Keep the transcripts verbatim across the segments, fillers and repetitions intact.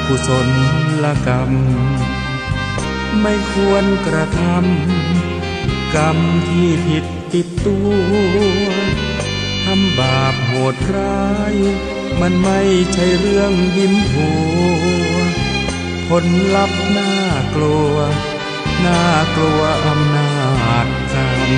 กุศลกรรม ไม่ควรกระทำกรรมที่ผิดติดตัว ทำบาปโหดร้าย มันไม่ใช่เรื่องยิ้มหัว ผลลัพธ์น่ากลัว น่ากลัวอำนาจกรรม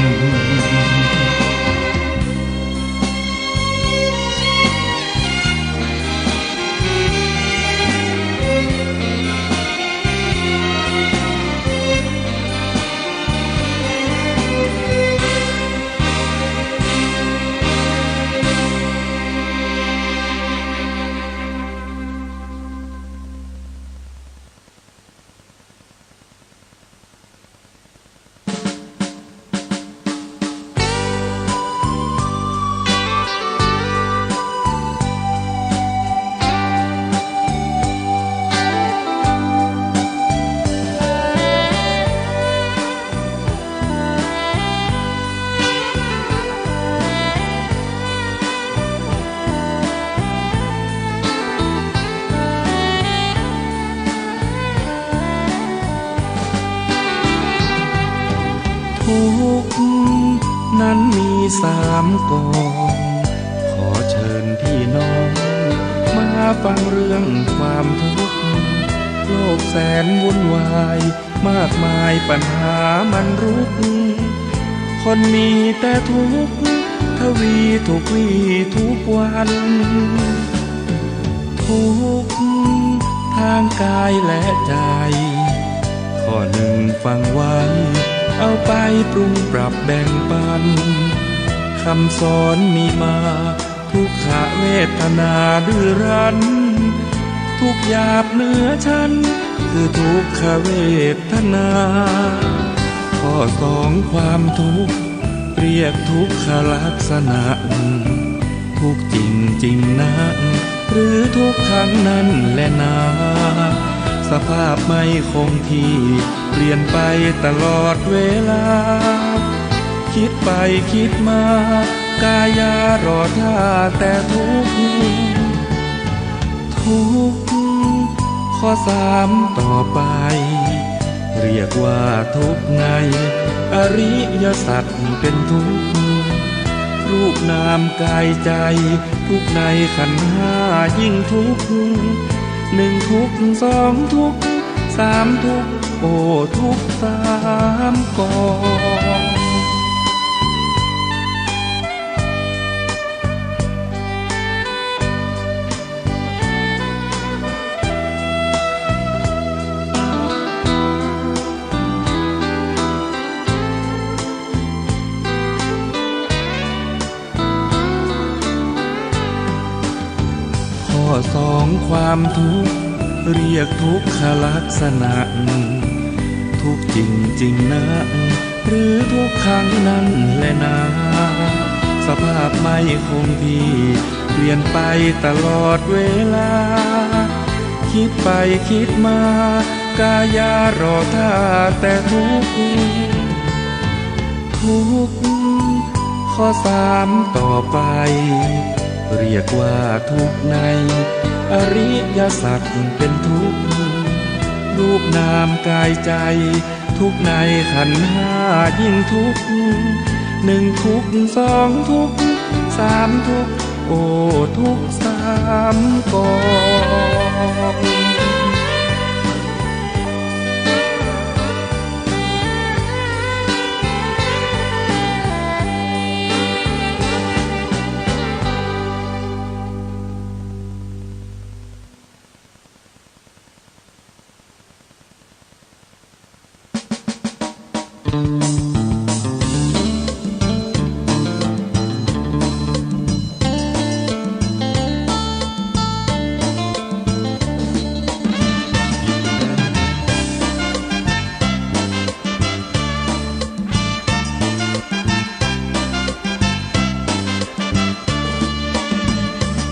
ทุกข์นั้นมีสามกอง ขอเชิญพี่น้องมาฟังเรื่องความทุกข์ โลกแสนวุ่นวาย มากมายปัญหามันรุก คนมีแต่ทุกข์ ทวีทุกวีทุกวัน ทุกข์ทางกายและใจ ข้อหนึ่งฟังไว้ เอาไปปรุงปรับแบ่งปัน คำสอนมีมา ทุกขเวทนาดื้อรั้น ทุกข์หยาบเหนือชั้น คือทุกขเวทนา ข้อสองความทุกข์ เรียกทุกขลักษณะ ทุกข์จริงจริงนะ หรือทุกขังนั่นแลนา สภาพไม่คงที่ เปลี่ยนไปตลอดเวลา คิดไปคิดมา กายารอท่าแต่ทุกข์ ทุกข์ข้อสามต่อไป เรียกว่าทุกข์ในอริยสัจเป็นทุกข์ รูปนามกายใจ ทุกข์ในขันธ์ห้ายิ่งทุกข์ หนึ่งทุกข์สองทุกข์สามทุกข์ โอ้ทุกข์สามกอง ข้อสองความทุกข์ เรียกทุกขลักษณะ ทุกข์จริงจริงนะ หรือทุกขังนั่นแลนา สภาพไม่คงที่ เปลี่ยนไปตลอดเวลา คิดไปคิดมา กายารอท่าแต่ทุกข์ ทุกข์ข้อสามต่อไป เรียกว่าทุกข์ในอริยสัจเป็นทุกข์ รูปนามกายใจ ทุกข์ในขันธ์ห้ายิ่งทุกข์ หนึ่งทุกข์สองทุกข์สามทุกข์ โอ้ทุกข์สามกอง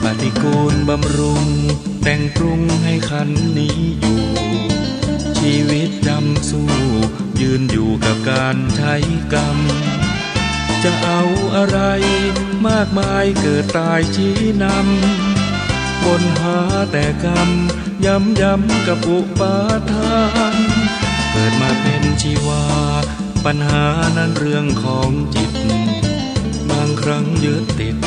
ปฏิกูลบำรุง แต่งปรุงให้ขันธ์นี้อยู่ ชีวิตจำสู้ ยืนอยู่กับการใช้กรรม จะเอาอะไรมากมายเกิดตายชี้นำ วนหาแต่กรรม ย้ำๆ กับอุปาทาน เกิดมาเป็นชีวา ปัญหานั้นเรื่องของจิต บางครั้งยึดติด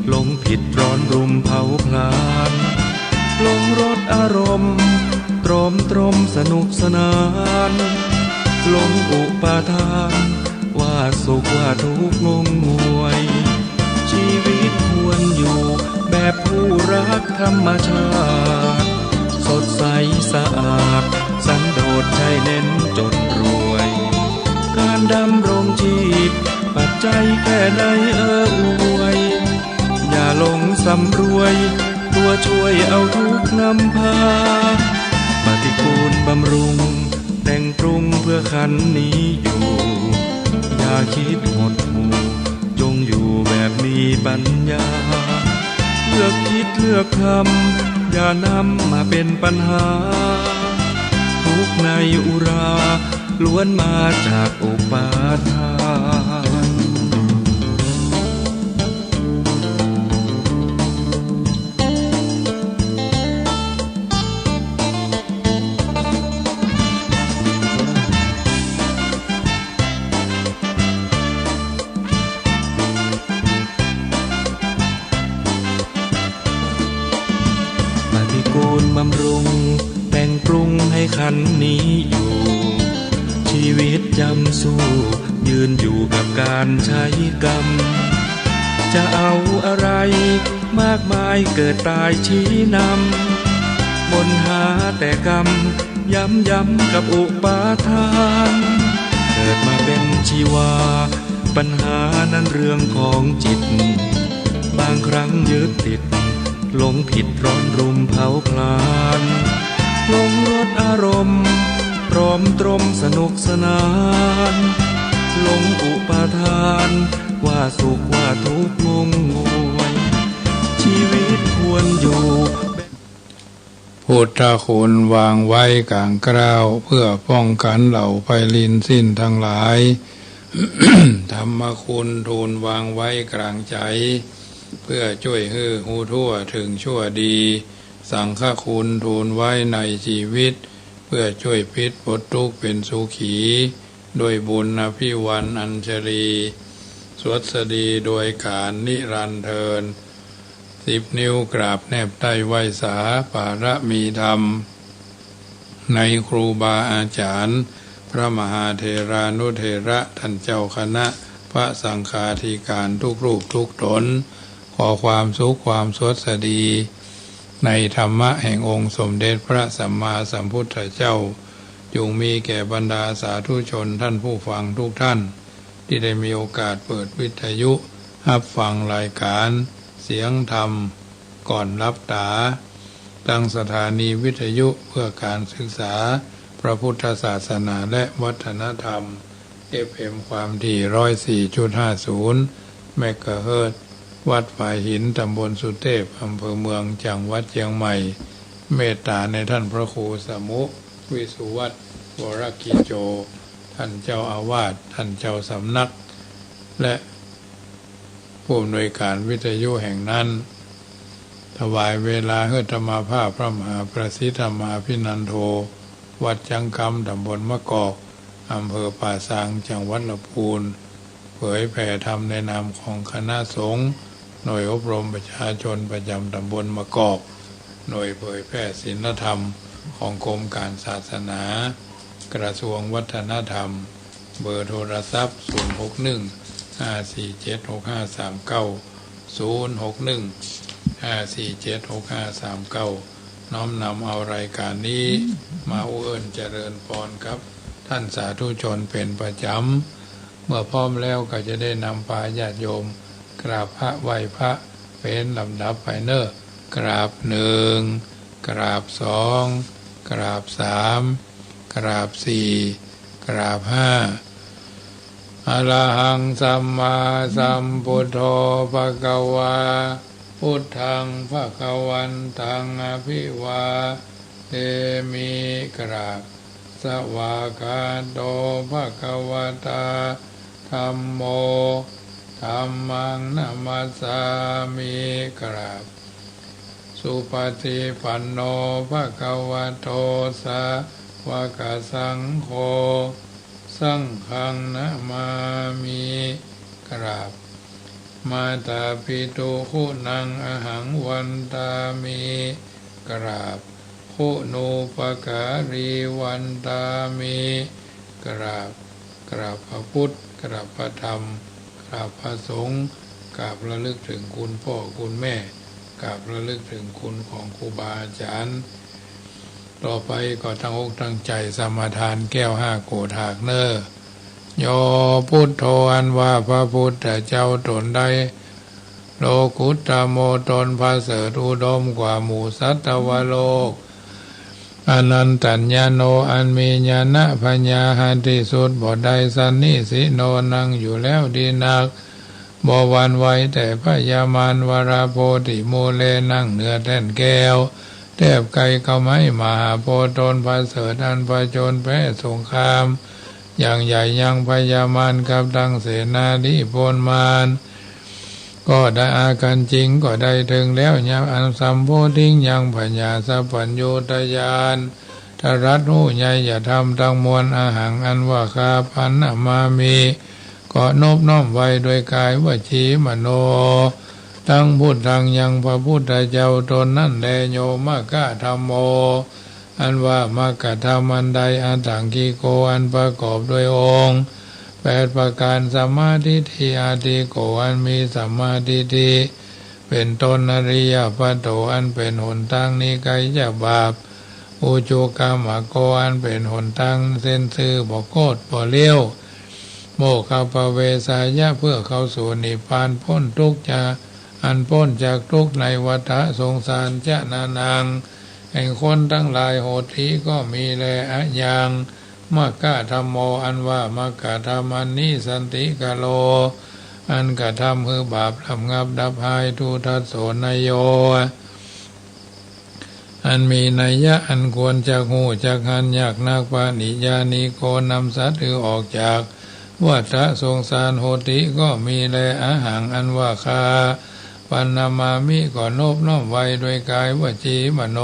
หลงผิดร้อนรุ่มเผาผลาญ หลงรสอารมณ์ ตรอมตรมสนุกสนาน หลงอุปาทาน ว่าสุขว่าทุกข์งงงวย ชีวิตควรอยู่แบบผู้รักธรรมชาติ สดใสสะอาด สันโดษใช่เน้นจนรวย การดำรงชีพ ปัจจัยแค่ไหนเอออวย อย่าหลงสำรวย ตัวช่วยเอาทุกข์นำพา ปฏิกูลบำรุง แต่งปรุงเพื่อขันนี้อยู่ อย่าคิดหดหู่ จงอยู่แบบมีปัญญา เลือกคิดเลือกทำ อย่านำมาเป็นปัญหา ทุกข์ในอุรา ล้วนมาจากอุปาทาน ปฏิกูลบำรุง แต่งปรุงให้ขันนี้อยู่ ชีวิตจำสู้ ยืนอยู่กับการใช้กรรม จะเอาอะไร มากมายเกิดตายชี้นำ วนหาแต่กรรม ย้ำๆ กับอุปาทาน เกิดมาเป็นชีวา ปัญหานั้นเรื่องของจิต บางครั้งยึดติด หลงผิดร้อนรุ่มเผาผลาญ หลงรสอารมณ์ ตรอมตรมสนุกสนาน หลงอุปาทาน ว่าสุขว่าทุกข์งงงวย ชีวิตควรอยู่ พุทธคุณวางไว้กลางเกล้า เพื่อป้องกันเหล่าภัยรินสิ้นทั้งหลาย ธรรมคุณทูลวางไว้กลางใจ๋ เพื่อจ้วยหื้อฮู้ทั่วถึงชั่วดี สังฆคุณทูลไว้ในชีวิต เพื่อจ้วยพลิกปลดทุกข์เป็นสุขี ด้วยบุญอภิวรรณอัญชลี สวัสดีโดยการนิรันดร์เทอญ สิบนิ้วกราบแนบใต้ไหว้สา ปารมีธรรม ในครูบาอาจ๋ารย์ พระมหาเถรานุเถระ ท่านเจ้าคณะ พระสังฆาธิการทุกรูปทุกต๋น ขอความสุขความสวัสดี ในธรรมะแห่งองค์สมเด็จพระสัมมาสัมพุทธเจ้า จงมีแก่บรรดาสาธุชนท่านผู้ฟังทุกท่าน ตี้ได้มีโอกาสเปิดวิทยุฮับฟังรายการเสียงธรรมก่อนหลับต๋า ตางสถานีวิทยุเพื่อการศึกษาพระพุทธศาสนาและวัฒนธรรม เอฟเอ็ม ความถี่ ร้อยสี่จุดห้าศูนย์ เมกะเฮิรตซ์ วัดฝายหิน ตำบลสุเทพ อำเภอเมือง จังหวัดเจียงใหม่ เมตต๋าในท่านพระครูสมุ วิสุวัฒน์ วรกิจโจ ท่านเจ้าอาวาส ท่านเจ้าสำนัก และผู้อำนวยการวิทยุแห่งนั้น ถวายเวลาหื้ออาตมาภาพพระมหาประสิทธิ์ธรรมาภินันโท วัดจั๊งกำ ตำบลมะกอก อำเภอป่าซาง จังหวัดลำพูน เผยแผ่ธรรมในนามของคณะสงฆ์ หน่วยอบรมประชาชนประจำตำบลมะกอก หน่วยเผยแผ่ศีลธรรมของกรมการศาสนา กระทรวงวัฒนธรรม เบอร์โทรศัพท์ ศูนย์หกหนึ่ง ห้าสี่เจ็ด หกห้าสามเก้า ศูนย์หกหนึ่ง ห้าสี่เจ็ด หกห้าสามเก้า น้อมนำเอารายการนี้มาอวยเจริญพรกับท่านสาธุชนเป็นประจำ เมื่อพร้อมแล้วก็จะได้นำพาญาติโยมกราบพระไหว้พระเป็นลำดับไปเนาะ กราบหนึ่ง กราบสอง กราบสาม กราบสี่ กราบห้า อะระหังสัมมาสัมพุทโธ ภะคะวา พุทธัง ภะคะวันตัง อะภิวาเทมิ กราบ สวากขาโต ภะคะวะตา ธัมโม ธัมมัง นะมัสสามิ กราบ สุปฏิปันโน ภะคะวะโต สาวกสังโฆ สังฆังนะมามิ กราบ มาตาปิตุ คุณัง อะหัง วันตามิ กราบ คุณูปการี วันตามิ กราบ กราบพระพุทธ กราบพระธรรม กราบพระสงฆ์ กราบระลึกถึงคุณพ่อคุณแม่ กราบระลึกถึงคุณของครูบาอาจ๋ารย์ ต่อไปก็ตั้งอกตั้งใจ๋สมาทานแก้วห้าโกษฐากเน่อ โย พุทโธ อันว่าพระพุทธเจ้าต๋นใด โลกุตตะโม ต๋นประเสริฐอุดมกว่าหมู่สัตวโลก อนันตัญญาโณ อันมีญาณปัญญาหาที่สุดบ่ได้ สันนิสิโณ นั่งอยู่แล้วดีนัก บ่หวั่นไหวแต่พยามาร วราโพธิมูเล นั่งเหนือแท่นแก้ว แทบใก้เก๊าไม้มหาโพธิ์ ต๋นประเสริฐอันผจญแพ้สงคราม อย่างใหญ่ยังพยามารกับตังเสนาธิพลมาร ก็ได้อากัญจิง ก็ได้เถิงแล้วยังอันสัมโพธิง ยังผญาสัพพัญญูตญาณ ตรัสฮู้ไนยธรรมตังมวล อะหัง อันว่าข้า ปะนะมามิ ก็นบน้อมไหว้ด้วยกายวจีมโน ตังพุทธัง ยังพระพุทธเจ้าต๋นนั้นแล โย มคคะธัมโม อันว่ามคคะธรรมอันใด อถังขิโก อันประกอบด้วยองค์แปดประการ สัมมาทิฏฐิ อาทิโก อันมีสัมมาทิฏฐิ เป๋นต้น อริยปัตโต อันเป๋นหนตางหนีไก๋จากบาป อุจุกรรมโก อันเป๋นหนตางเส้นซื่อ บ่โคดบ่เลี้ยว โมคคัพพะเวสายะ เพื่อเข้าสู่นิพพาน ป๊นตุ๊กข์จาก อันป๊นจากตุ๊กข์ในวัฏสงสาร จะนานัง แห่งคนตังหลาย โหติ ก็มีแล อะยัง มคคะธัมโม อันว่ามคคะธรรมอันนี้ สันติกะโร อันกระทำหื้อบาประงับดับหาย ทุทัสโส ไนโย อันมีนัยยะอันควรจักฮู้จักหัน ยากนัก ปะนิยานิโก นำสัตว์หื้อออกจากวัฏสงสาร โหติ ก็มีแล อะหัง อันว่าข้า ปะนะมามิ ก็นบน้อมไหว้ด้วยกายวจีมโน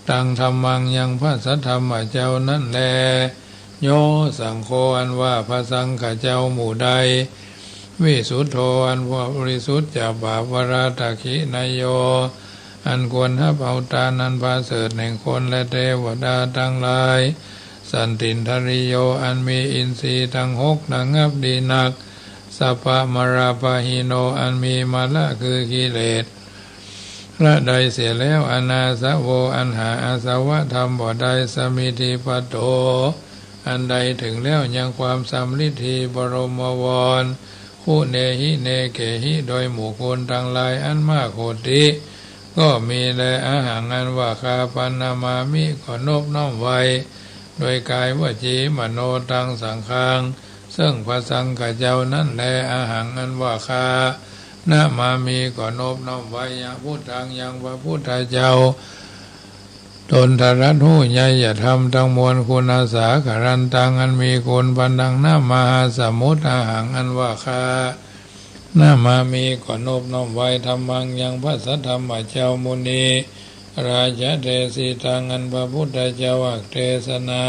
ตังธัมมัง ยังพระสัทธรรมเจ้านั้นแล โย สังโฆ อันว่าพระสังฆเจ้าหมู่ใด วิสุทโธ อันว่าบริสุทธิ์จากบาป วราตะขิไนโย อันควรฮับเอาตานอันประเสริฐแห่งคนและเตวดาตังหลาย สันตินทริโย อันมีอินทรีย์ตังหกระงับดีนัก สัพพะมะละปะหิโน อันมีมะละคือกิเลส ละได้เสียแล้ว อนาสโว อันหาอาสวะธรรมบ่ได้ สมิทธิปัตโต อันได้เถิงแล้วยังความสำริดดี บรมวร คุเนหิ เนเกหิ โดยหมู่คุณตังหลายอันมาก โหติ ก็มีแล อะหัง อันว่าข้า ปะนะมามิ ก็นบน้อมไหว้ด้วยกายวจีมโน ตังสังฆัง ซึ่งพระสังฆเจ้านั้นแล อะหัง อันว่าข้า นะมามิ ก็นบน้อมไหว้ ยังพุทธัง ยังพระพุทธเจ้า ต๋นตรัสฮู้ไนยธรรมตังมวล คุณัสสาคารันตัง อันมีคุณปานดังน้ำมหาสมุทร อะหัง อันว่าข้า นะมามิ ก็นบน้อมไหว้ ธัมมัง ยังพระสัทธรรมเจ้า มุนี ราชะเดสิตัง อันพระพุทธเจ้าอักเตสนา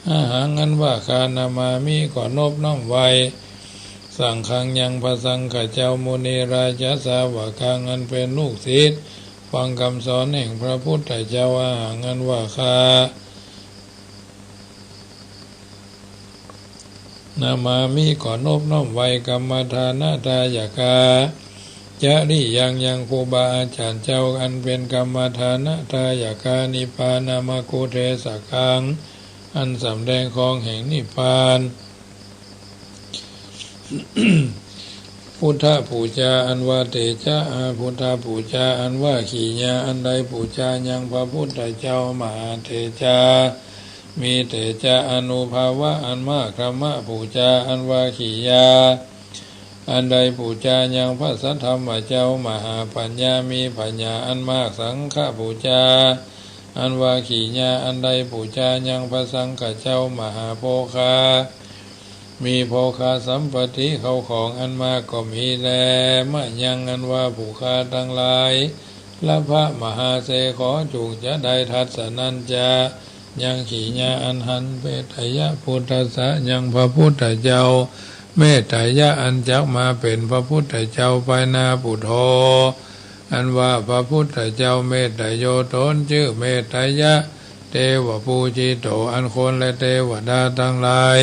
อะหัง อันว่าข้า นะมามิ ก็นบน้อมไหว้ สังฆัง ยังพระสังฆเจ้า มุนี ราชะสาวกัง อันเป๋นลูกศิษย์ฟังกำสอนแห่งพระพุทธเจ้า อะหัง อันว่าข้า นะมามิ ก็นบน้อมไหว้ กัมมะทานะทายกา จริยัง ยังครูบาอาจ๋ารย์เจ้า อันเป๋นกัมมะทานะทายกา นิพพานามะกุเทศกัง อันสำแดงของแห่งนิพพาน พุทธปูจา อันว่าเตจะ อา พุทธปูจา อันว่ากิริยา อันได้ปูจายังพระพุทธเจ้า มหาเตจา มีเตจะอานุภาวะอันมาก ธรรมปูจา อันว่ากิริยา อันได้ปูจายังพระสัทธรรมเจ้า มหาปัญญา มีปัญญาอันมาก สังฆปูจา อันว่ากิริยา อันได้ปูจายังพระสังฆเจ้า มหาโภคา มีโภคสัมปติเข้าของอันมากก็มีแล มะยัง อันว่าผู้ข้าตังหลาย ลภะมหาเศรษฐี ขอจุ่งจะได้ทัศนัญจะ ยังขีญาอันหัน เมตตายะพุทธัสสะ ยังพระพุทธเจ้า เมตตายะอันจักมาเป๋นพระพุทธเจ้าภายหน้า ปุทโธ อันว่าพระพุทธเจ้า เมตตโย ตนจื้อเมตตายะ เตวะปูจิโต อันคนและเตวดาตังหลาย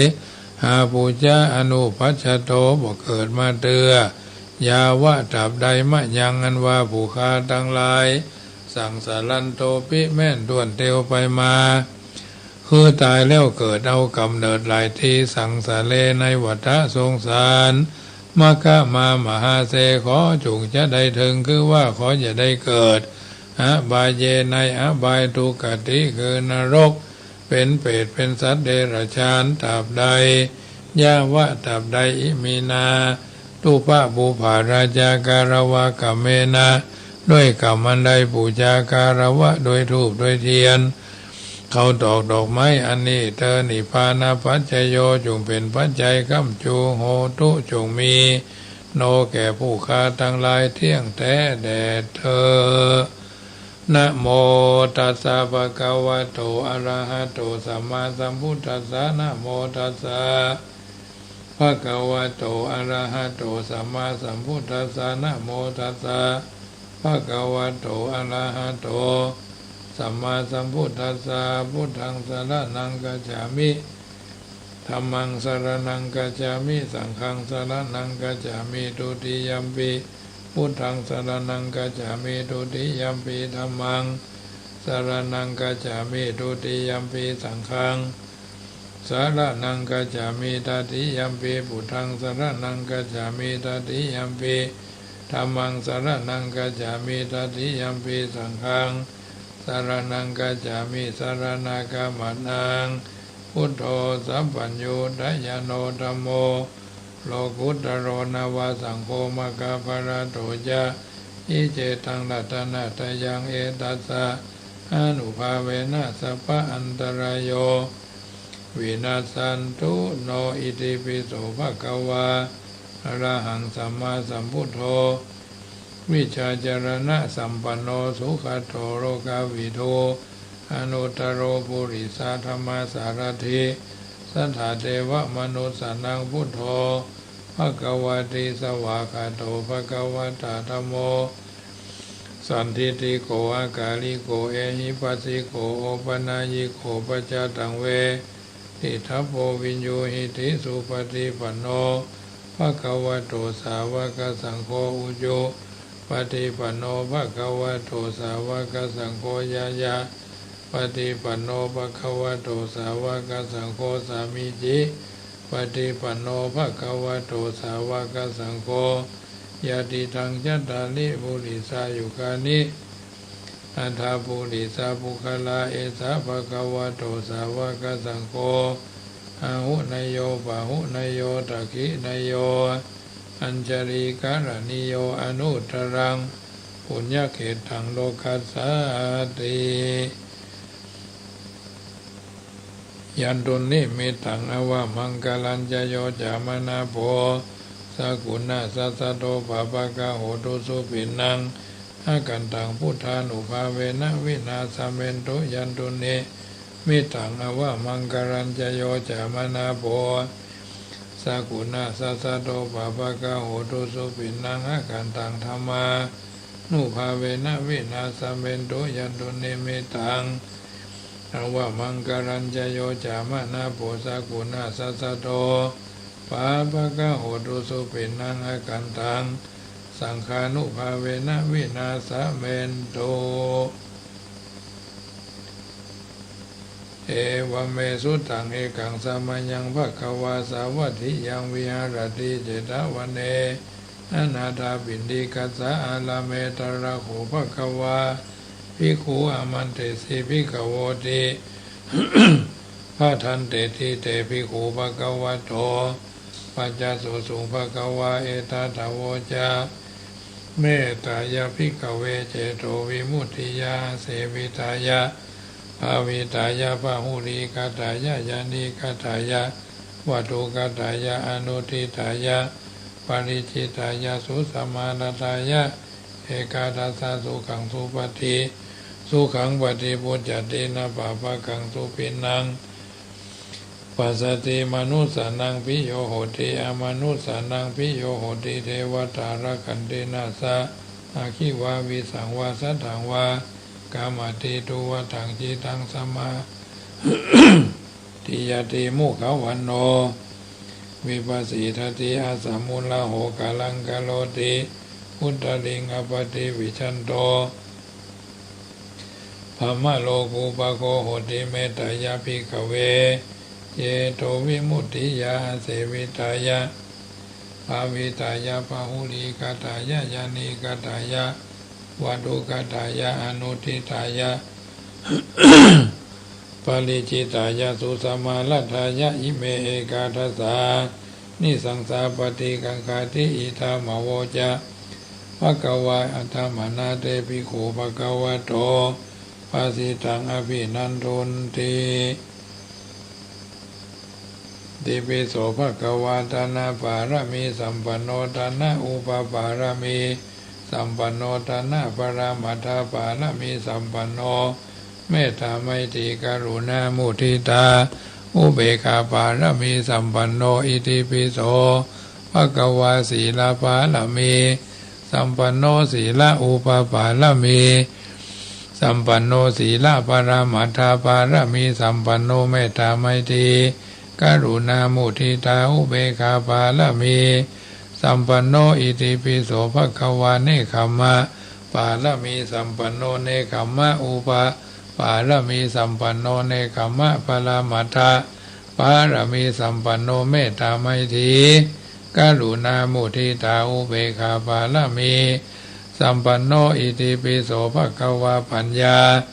หาปูจา อนุปัชชโต บ่เกิดมาเตื้อ ยาวะตราบใด มะยัง อันว่าผู้ข้าตังหลาย สังสารันโตปิ แม่นถ้วนเตียวไปมา คือต๋ายแล้วเกิดเอาก๋ำเนิดหลายตี้ สังสาเร ในวัฏสงสาร มะคะมา มหาเศรษฐี ขอจุ่งจะได้เถิง คือว่าขอจะได้เกิด อบายเย ในอบาย ทุกขติ คือนรก เป๋นเปรต เป๋นสัตว์เดรัจฉาน ตราบใด ยาวะตราบใด อิมินา ตุปะปุปปาราชาการะวะกะเมนะ ด้วยก๋ำอันได้ปูจาการะวะ ด้วยธูปด้วยเตียน ข้าวตอกดอกไม้อันนี้เตอ นิพพานะปัจจโย จุ่งเป๋นปัจจัย ก๋ำจู โหตุ จุ่งมี โน แก่ผู้ข้าตังหลาย เตี้ยงแต๊แด่เธอ นะโมตัสสะ ภะคะวะโต อะระหะโต สัมมาสัมพุทธัสสะ นะโมตัสสะ ภะคะวะโต อะระหะโต สัมมาสัมพุทธัสสะ นะโมตัสสะ ภะคะวะโต อะระหะโต สัมมาสัมพุทธัสสะ พุทธังสะระณังกัจฉามิ ธัมมังสะระณังกัจฉามิ สังฆังสะระณังกัจฉามิ ทุติยัมปิ พุทธังสะระณังกัจฉามิ ทุติยัมปิ ธัมมังสะระณังกัจฉามิ ทุติยัมปิ สังฆังสะระณังกัจฉามิ ตติยัมปิ พุทธังสะระณังกัจฉามิ ตติยัมปิ ธัมมังสะระณังกัจฉามิ ตติยัมปิ สังฆังสะระณังกัจฉามิ สะระณะกะมะนัง พุทโธ สัพพัญญูตะญาโณ ธัมโม โลกุตโตร นะวะ สังโฆ มัคคะพะละโต จะ อิ เจตัง รัตนะตะยัง เอตัสสะ อานุภาเวนะ สัพพะอันตะราโย วินัสสันตุ โน อิติปิโส ภะคะวา อะระหัง สัมมาสัมพุทโธ วิชชาจารณะสัมปันโน สุขะโต โลกะวิทู อนุตตโร ปุริสะธัมมะสารถิ สัทธาเทวะมนุสสานัง พุทโธ ภะคะวะติ สวากขาโต ภะคะวะตะ ธัมโม สันทิฏฐิโก อะกาลิโก เอหิปัสสิโก โอปะนายยิโก ปัจจตัง เว ทิตถะโพ วิญญูหิติ สุปะฏิปันโน ภะคะวะโต สาวะกะสังโฆ อุจุปะฏิปันโน ภะคะวะโต สาวะกะสังโฆ ญาญาปะฏิปันโน ภะคะวะโต สาวะกะสังโฆ สามีจิปะฏิปันโน ภะคะวะโต สาวะกะสังโฆ ยะติตัง จัตตาริ ปุริสายุคานิ อัฏฐะ ปุริสะปุคคละ เอสะ ภะคะวะโต สาวะกะสังโฆ อาหุเนยโย ปะหุเนยโย ทักขิเนยโย อัญชะลีกะระณีโย อนุตตรัง ปุญญะเขตตัง โลกัสสาติ ยันตุนนิมิตตัง อวะมังคะลัญจะ โยจะมะนะโภ สะกุณะสัสสะโต ปาปะกะโหตุ สุปิณณัง อะกันตัง พุทธานุภาเวนะ วินาสะเมนตุ ยันตุนนิมิตตัง อวะมังคะลัญจะ โยจะมะนะโภ สะกุณะสัสสะโต ปาปะกะโหตุ สุปิณณัง อะกันตัง ธัมมานุภาเวนะ วินาสะเมนตุ ยันตุนนิมิตตัง อวะมังคะลัญจะ โยจะมะนะโภ สะกุณะสัสสะโต ปาปะกะโหตุ สุปิณณัง อะกันตัง สังฆานุภาเวนะ วินาสะเมนตุ เอวะเม สุตัง เอกังสะมะยัง ภะคะวา สาวัตถิยัง วิหะระติ เจตะวะเน อนาถาปิณฑิกัสสะ อารามะ ตะถะโข ภะคะวา ภิกขุ อามันเตสิ ภิกขะโวติ ภะทันเตติ เต ภิกขุ ภะคะวะโต ปัจจาโสสุง ภะคะวา เอตะถะโวจะ เมตตายะ ภิกขะเว เจโตวิมุตติยา เสวิตายะ ภาวิตายะ ปะหุลีกะตายะ ยะนีกะตายะ วัตถุกะตายะ อนุตตริตายะ ปะริจฉิตายะ สุสะมาระตายะ เอ ekadā sā sukhaṃ supati, sukhaṃ paṭibujjhati, na pāpakaṃ supinaṃ passati, manussānaṃ piyo hoti, amanussānaṃ piyo hoti, devatā rakkhanti nāssa aggi vā visaṃ vā satthaṃ vā kamati, tuvaṭaṃ cittaṃ samādhiyati, mukhavaṇṇo vippasīdati, asamūḷho kālaṃ karoti, uttariṃ appaṭivijjhanto brahmalokūpago hoti. Mettāya bhikkhave cetovimuttiyā āsevitāya bhāvitāya bahulīkatāya yānīkatāya vatthukatāya anuṭṭhitāya paricitāya susamāraddhāya ime ekādasānisaṃsā paṭikaṅkhāti. Idamavoca bhagavā. Attamanā te bhikkhū bhagavato bhāsitaṃ abhinandunti. Itipi so bhagavā dānapāramīsampanno, dāna-upapāramīsampanno, dānaparamatthapāramīsampanno, mettā maitrī karuṇā muditā upekkhā pāramīsampanno. Itipi so bhagavā sīlapāramīsampanno, sīla-upapāramīsampanno, sīlaparamatthapāramīsampanno, mettā maitrī karuṇā muditā upekkhā pāramīsampanno. Itipi so bhagavā nekkhamma pāramīsampanno, nekkhamma-upapāramīsampanno, nekkhamma-paramatthapāramīsampanno, mettā maitrī karuṇā muditā upekkhā pāramīsampanno. Itipi so bhagavā paññā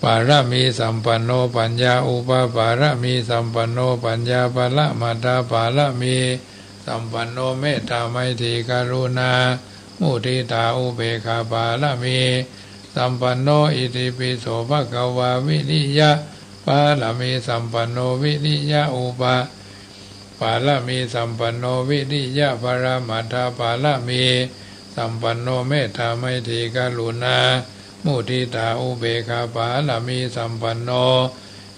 pāramīsampanno, paññā-upapāramīsampanno, paññāparamatthapāramīsampanno, mettā maitrī karuṇā muditā upekkhā pāramīsampanno. Itipi so bhagavā viriyapāramīsampanno, viriya-upa pāramīsampanno, viriyaparamatthapāramīsampanno, mettā maitrī karuṇā muditā upekkhā pāramīsampanno.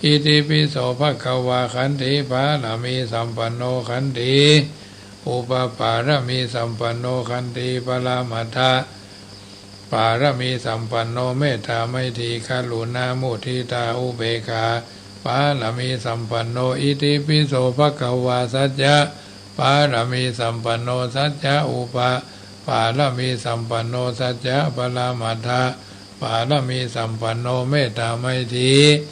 Itipi so bhagavā khantīpāramīsampanno, khantīupapāramīsampanno, khantīparamatthapāramīsampanno, mettā maitrī karuṇā muditā upekkhā pāramīsampanno. Itipi so bhagavā saccapāramīsampanno, saccā-upapāramīsampanno, saccā-paramatthapāramīsampanno, mettā maitrī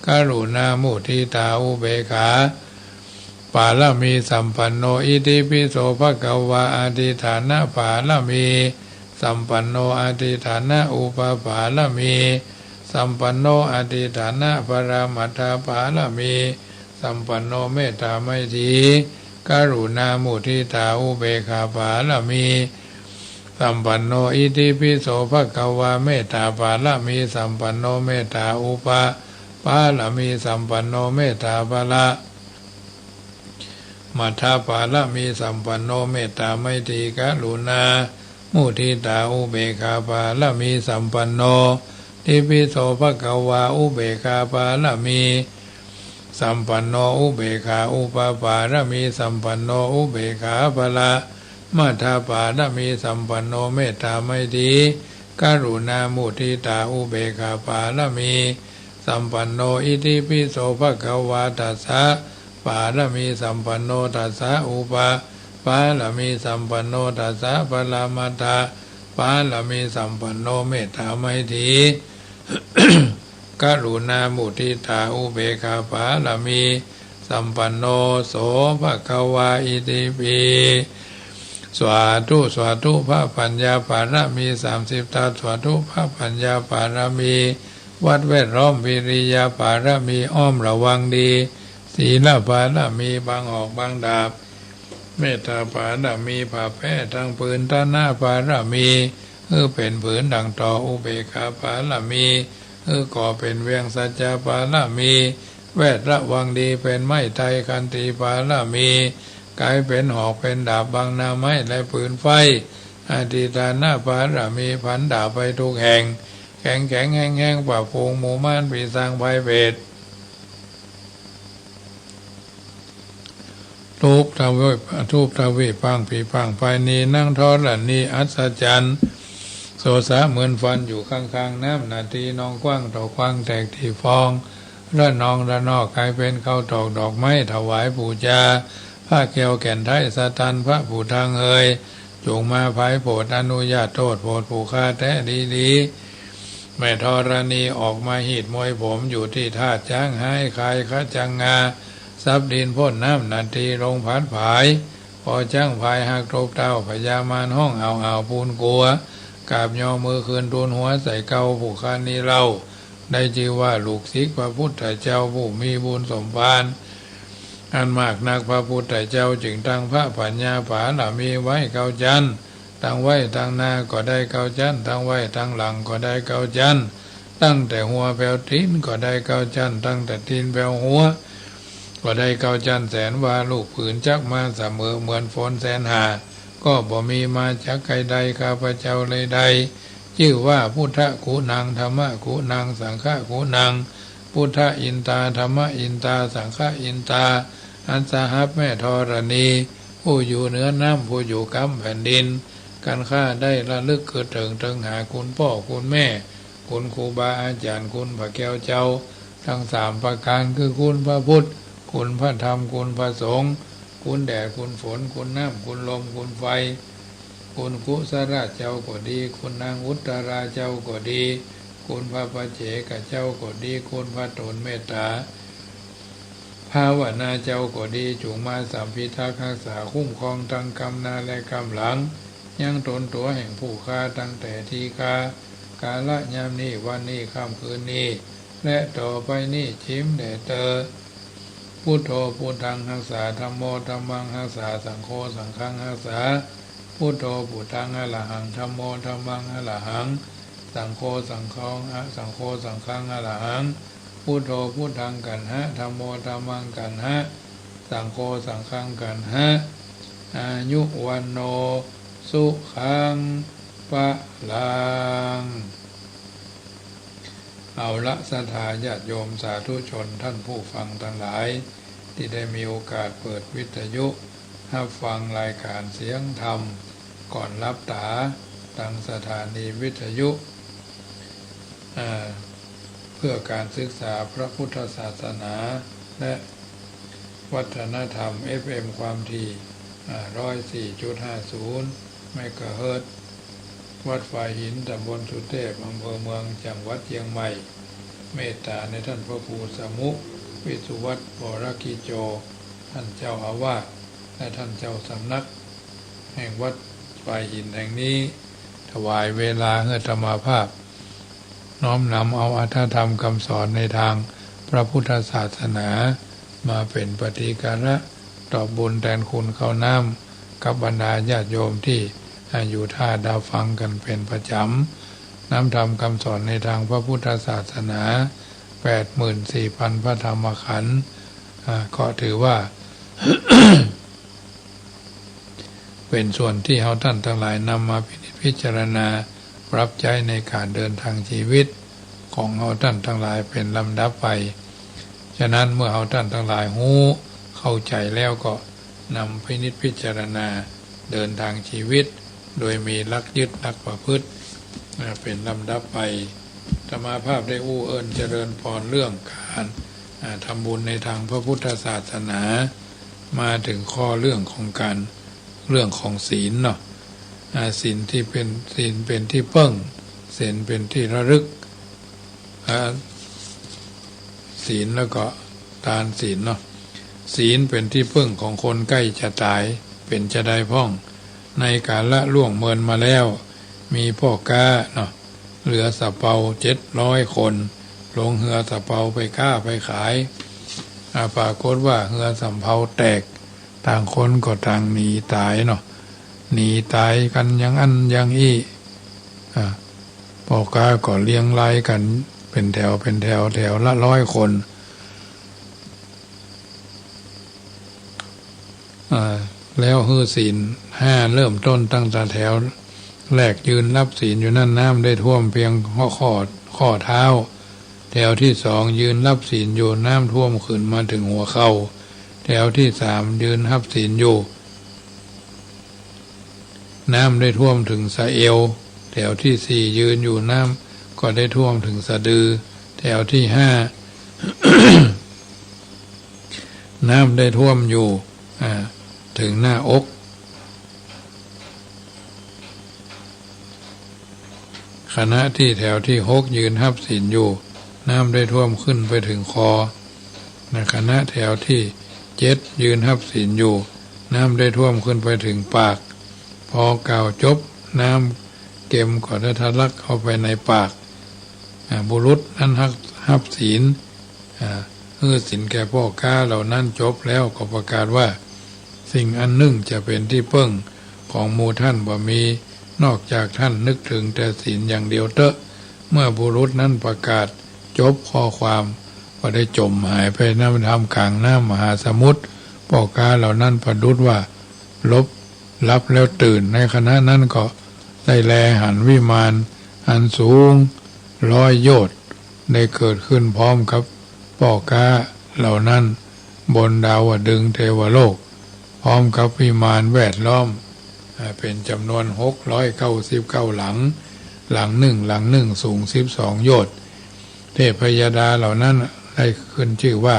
karuṇā muditā upekkhā pāramīsampanno. Itipi so bhagavā adhiṭṭhānapāramīsampanno, adhiṭṭhāna-upapāramīsampanno, adhiṭṭhānaparamatthapāramīsampanno, mettā maitrī karuṇā muditā upekkhā pāramīsampanno. Itipi so bhagavā mettāpāramīsampanno, mettā-upapāramīsampanno, mettā-para matthapāramīsampanno, mettā maitrī karuṇā muditā upekkhāpāramīsampanno. Itipi so bhagavā upekkhāpāramīsampanno, upekkhā-upapāramīsampanno, upekkhāparamatthapāramīsampanno, mettā maitrī karuṇā muditā upekkhāpāramī sampanno. Itipi so bhagavā dassapāramīsampanno, dassa-upapāramīsampanno, dassaparamatthapāramīsampanno, mettā maitrī karuṇā muditā upekkhāpāramīsampanno. So bhagavā itipi. Svāthu, svāthu. พระปัญญาปารมีสามสิบทัศน์ svāthu พระปัญญาปารมี วัดแวดล้อม วิริยะปารมี อ้อมระวังดี ศีลปารมี บังออกบังดาบ เมตตาปารมี ผ้าแพร่ตังผืน ฐานะปารมี หื้อเป๋นผืนดั่งต่อ อุเบกขาปารมี หื้อก่อเป๋นเวียง สัจจะปารมี แวดระวังดีเป๋นไม้ไทร ขันติปารมี ก๋ายเป๋นหอกเป๋นดาบ บังหน้าไม้และปืนไฟ อธิฏฐานบารมีผันดาบไปทุกแห่ง แข็งแข็งแฮงแฮง ปราบฝูงหมู่มารปีศาจพายเปรต ทุกทวีป ทุกทวีป ปางผีปางพาย นีนางธรณีอัศจรรย์ โสสะเหมือนฟันอยู่ข้างๆ น้ำนาที นองกว้างเต้ากว้างแตกตี้ฟอง ระนองระนอกกลายเป๋นข้าวตอกดอกไม้ถวายปู๋จา พระแก้วแก่นไทยสะตัน พระผู้ทังเอย จุ่งมาผายโผดอนุญาตโต้ษโผดผู้ข้าแต๊ดีๆ แม่ธรณีออกมาหีดมวยผมอยู่ตี้ธาตุจ๊างฮ้ายคายขะจังงา สับดินพ่นน้ำนาทีลงผัดผาย ปอจ๊างพายหักตบเต้า พญามารฮ้องอ้าวๆ ปูนกั๋ว กราบยอมือคืนทูลหัวใส่เกล้า ผู้ข้านี้เล่า ได้จื้อว่าลูกศิษย์พระพุทธเจ้าผู้มีบุญสมภารอันมากนัก พระพุทธเจ้าจึงตั้งพระปัญญาบารมีไว้เก้าจั๊น ตั้งไว้ตังหน้าก็ได้เก้าจั๊น ตั้งไว้ตังหลังก็ได้เก้าจั๊น ตั้งแต่หัวแผวตี๋นก็ได้เก้าจั๊น ตั้งแต่ตี๋นแผวหัวก็ได้เก้าจั๊น แสนวา ลูกผืนจักมาเสมอเหมือนฝนแสนหา ก็บ่มีมาจากใครใด ข้าพเจ้าเลยได้ จื้อว่าพุทธกุณัง ธัมมกุณัง สังฆกุณัง พุทธอินตา ธัมมอินตา สังฆอินตา อันสหัสแม่ธรณี ผู้อยู่เหนือน้ำ ผู้อยู่กำแผ่นดิน กันข้าได้ระลึกคือเถิงเถิงหาคุณป้อคุณแม่ คุณครูบาอาจ๋ารย์ คุณพระแก้วเจ้า ทั้งสามประก๋าน คือคุณพระพุทธ คุณพระธรรม คุณพระสงฆ์ คุณแดด คุณฝน คุณน้ำ คุณลม คุณไฟ คุณกุสราชเจ้าก็ดี คุณนางอุตตราเจ้าก็ดี คุณพระปัจเจกเจ้าก็ดี คุณพระตนเมตตาภาวนาเจ้าก็ดี จุ่งมาสามพิทักษ์ฮักษาคุ้มครองตังกำหน้าและกำหลัง ยังต๋นตั๋วแห่งผู้ข้าตั้งแต่ทีฆา กาละยามนี้ วันนี้ ค่ำคืนนี้ และต่อไปนี้ จิ๋มแด่เตอ พุทโธ พุทธัง ฮักษา ธัมโม ธัมมัง ฮักษา สังโฆ สังฆัง ฮักษา พุทโธ พุทธัง อรหัง ธัมโม ธัมมัง อรหัง สังโฆ สังฆัง อะ สังโฆ สังฆัง อรหัง พุทโธ พุทธัง กัณหะ ธัมโม ธัมมัง กัณหะ สังโฆ สังฆัง กัณหะ อายุ วัณโณ สุขัง พลัง เอาละ ศรัทธาญาติโยมสาธุชนท่านผู้ฟังตังหลาย ตี้ได้มีโอกาสเปิดวิทยุฮับฟังรายก๋านเสียงธรรมก่อนหลับต๋า ตังสถานีวิทยุ อ่า เพื่อก๋านศึกษาพระพุทธศาสนาและวัฒนธรรม เอฟเอ็ม ความถี่ อ่า ร้อยสี่จุดห้าศูนย์ เมกะเฮิรตซ์ วัดฝายหิน ต๋ำบลสุเทพ อำเภอเมือง จังหวัดเจียงใหม่ เมตต๋าในท่านพระครูสมุ วิสุวัฒน์ วรกิจโจ ท่านเจ้าอาวาส และท่านเจ้าสำนัก แห่งวัดฝายหินแห่งนี้ ถวายเวลาหื้ออาตมาภาพ น้อมนำเอาอรรถธรรมคำสอนในตางพระพุทธศาสนา มาเป๋นปฏิการะตอบบุญแตนคุณข้าวน้ำ กับบรรดาญาติโยมตี้ อ่า อยู่ต้าดาฟังกั๋นเป๋นประจ๋ำ น้ำธรรมคำสอนในตางพระพุทธศาสนา แปดหมื่นสี่พันพระธรรมขันธ์ อ่า ก็ถือว่า เป๋นส่วนตี้เฮาต้านตังหลายนำมาพินิจพิจารณา ปรับใจ๊ในก๋านเดินตางจีวิตของเฮาต้านตังหลายเป๋นลำดับไป ฉะนั้นเมื่อเฮาต้านตังหลายฮู้เข้าใจ๋แล้วก็นำพินิจพิจารณาเดินตางจีวิต โดยมีหลักยึดหลักประพฤติ อ่า เป๋นลำดับไป อาตมาภาพได้อู้เอิ้นเจริญพรเรื่องก๋าน อ่า ทำบุญในตางพระพุทธศาสนา มาเถิงข้อเรื่องของก๋าน เรื่องของศีลเนาะ อ่า ศีลตี้เป๋น ศีลเป๋นตี้เปิ้ง ศีลเป๋นตี้ระลึก อ่า ศีลแล้วก็ตานศีลเนาะ ศีลเป๋นตี้เปิ้งของคนใก้จะต๋าย เป๋นจาใดพ่อง ในกาละล่วงเมินมาแล้ว มีป้อก๊าเนาะ เฮือสำเภาเจ็ดร้อยคน ลงเฮือสำเภาไปก๊าไปขาย อ่า ปรากฏว่าเฮือสำเภาแตก ต่างคนก็ต่างหนีต๋ายเนาะ หนีต๋ายกั๋นอย่างอั้นอย่างอี้ อ่า ป้อก๊าก็เรียงรายกั๋นเป๋นแถวเป๋นแถว แถวละร้อยคน อ่า แล้วหื้อศีลห้าเริ่มต้นตั้งแต่แถว แรกยืนรับศีลอยู่นั้น น้ำได้ท่วมเพียงข้อ ข้อ ข้อเท้า แถวที่สองยืนรับศีลอยู่ น้ำท่วมขึ้นมาถึงหัวเข่า แถวที่สามยืนรับศีลอยู่ น้ำได้ท่วมถึงสะเอว แถวที่สี่ยืนอยู่ น้ำก็ได้ท่วมถึงสะดือ แถวที่ห้า น้ำได้ท่วมอยู่ อ่า ถึงหน้าอก ขณะที่แถวที่หกยืนรับศีลอยู่ น้ำได้ท่วมขึ้นไปถึงคอ ในขณะแถวที่เจ็ดยืนรับศีลอยู่ น้ำได้ท่วมขึ้นไปถึงปาก พอกล่าวจบ น้ำเก็มก็ได้ทะลักเข้าไปในปาก อ่า บุรุษนั้นฮัก ฮับศีล อ่า หื้อศีลแก่ป้อก๊าเหล่านั้นจบแล้วก็ประกาศว่า สิ่งอันนึ่งจะเป๋นตี้เปิ้งของหมู่ต้านบ่มี นอกจากต้านนึกเถิงแต่ศีลอย่างเดียวเต๊อะ เมื่อบุรุษนั้นประกาศจบข้อความ ก็ได้จ๋มหายไปในท่ามกลางน้ำมหาสมุทร ป้อก๊าเหล่านั้นประดุจว่าหลับ หลับแล้วตื่น ในขณะนั้นก็ได้แลหันวิมานอันสูงร้อยโยชน์ ได้เกิดขึ้นพร้อมกับป้อก๊าเหล่านั้น บนดาวดึงส์เทวโลก พร้อมกับวิมานแวดล้อม อ่า เป๋นจ๋ำนวนหกร้อยเก้าสิบเก้าหลัง หลังนึ่ง หลังนึ่งสูงสิบสองโยชน์ เทพยดาเหล่านั้นได้ขึ้นจื้อว่า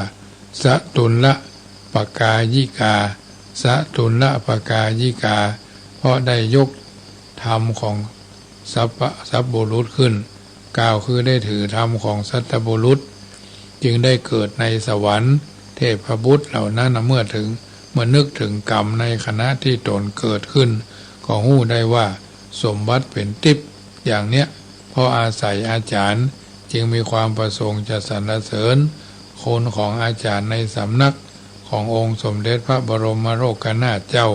สะตุลปกายิกา สะตุลปกายิกา เพราะได้ยกธรรมของสัพพะ สัพบุรุษขึ้น กล่าวคือได้ถือธรรมของสัตบุรุษ จึงได้เกิดในสวรรค์ เทพบุตรเหล่านั้นเมื่อเถิง เมื่อนึกเถิงกรรมในขณะที่ตนเกิดขึ้น ก็ฮู้ได้ว่าสมบัติเป๋นติ๊บ อย่างเนี้ย เพราะอาศัยอาจ๋ารย์ จึงมีความประสงค์จะสรรเสริญคุณของอาจ๋ารย์ในสำนักขององค์สมเด็จพระบรมโลกนาถเจ้า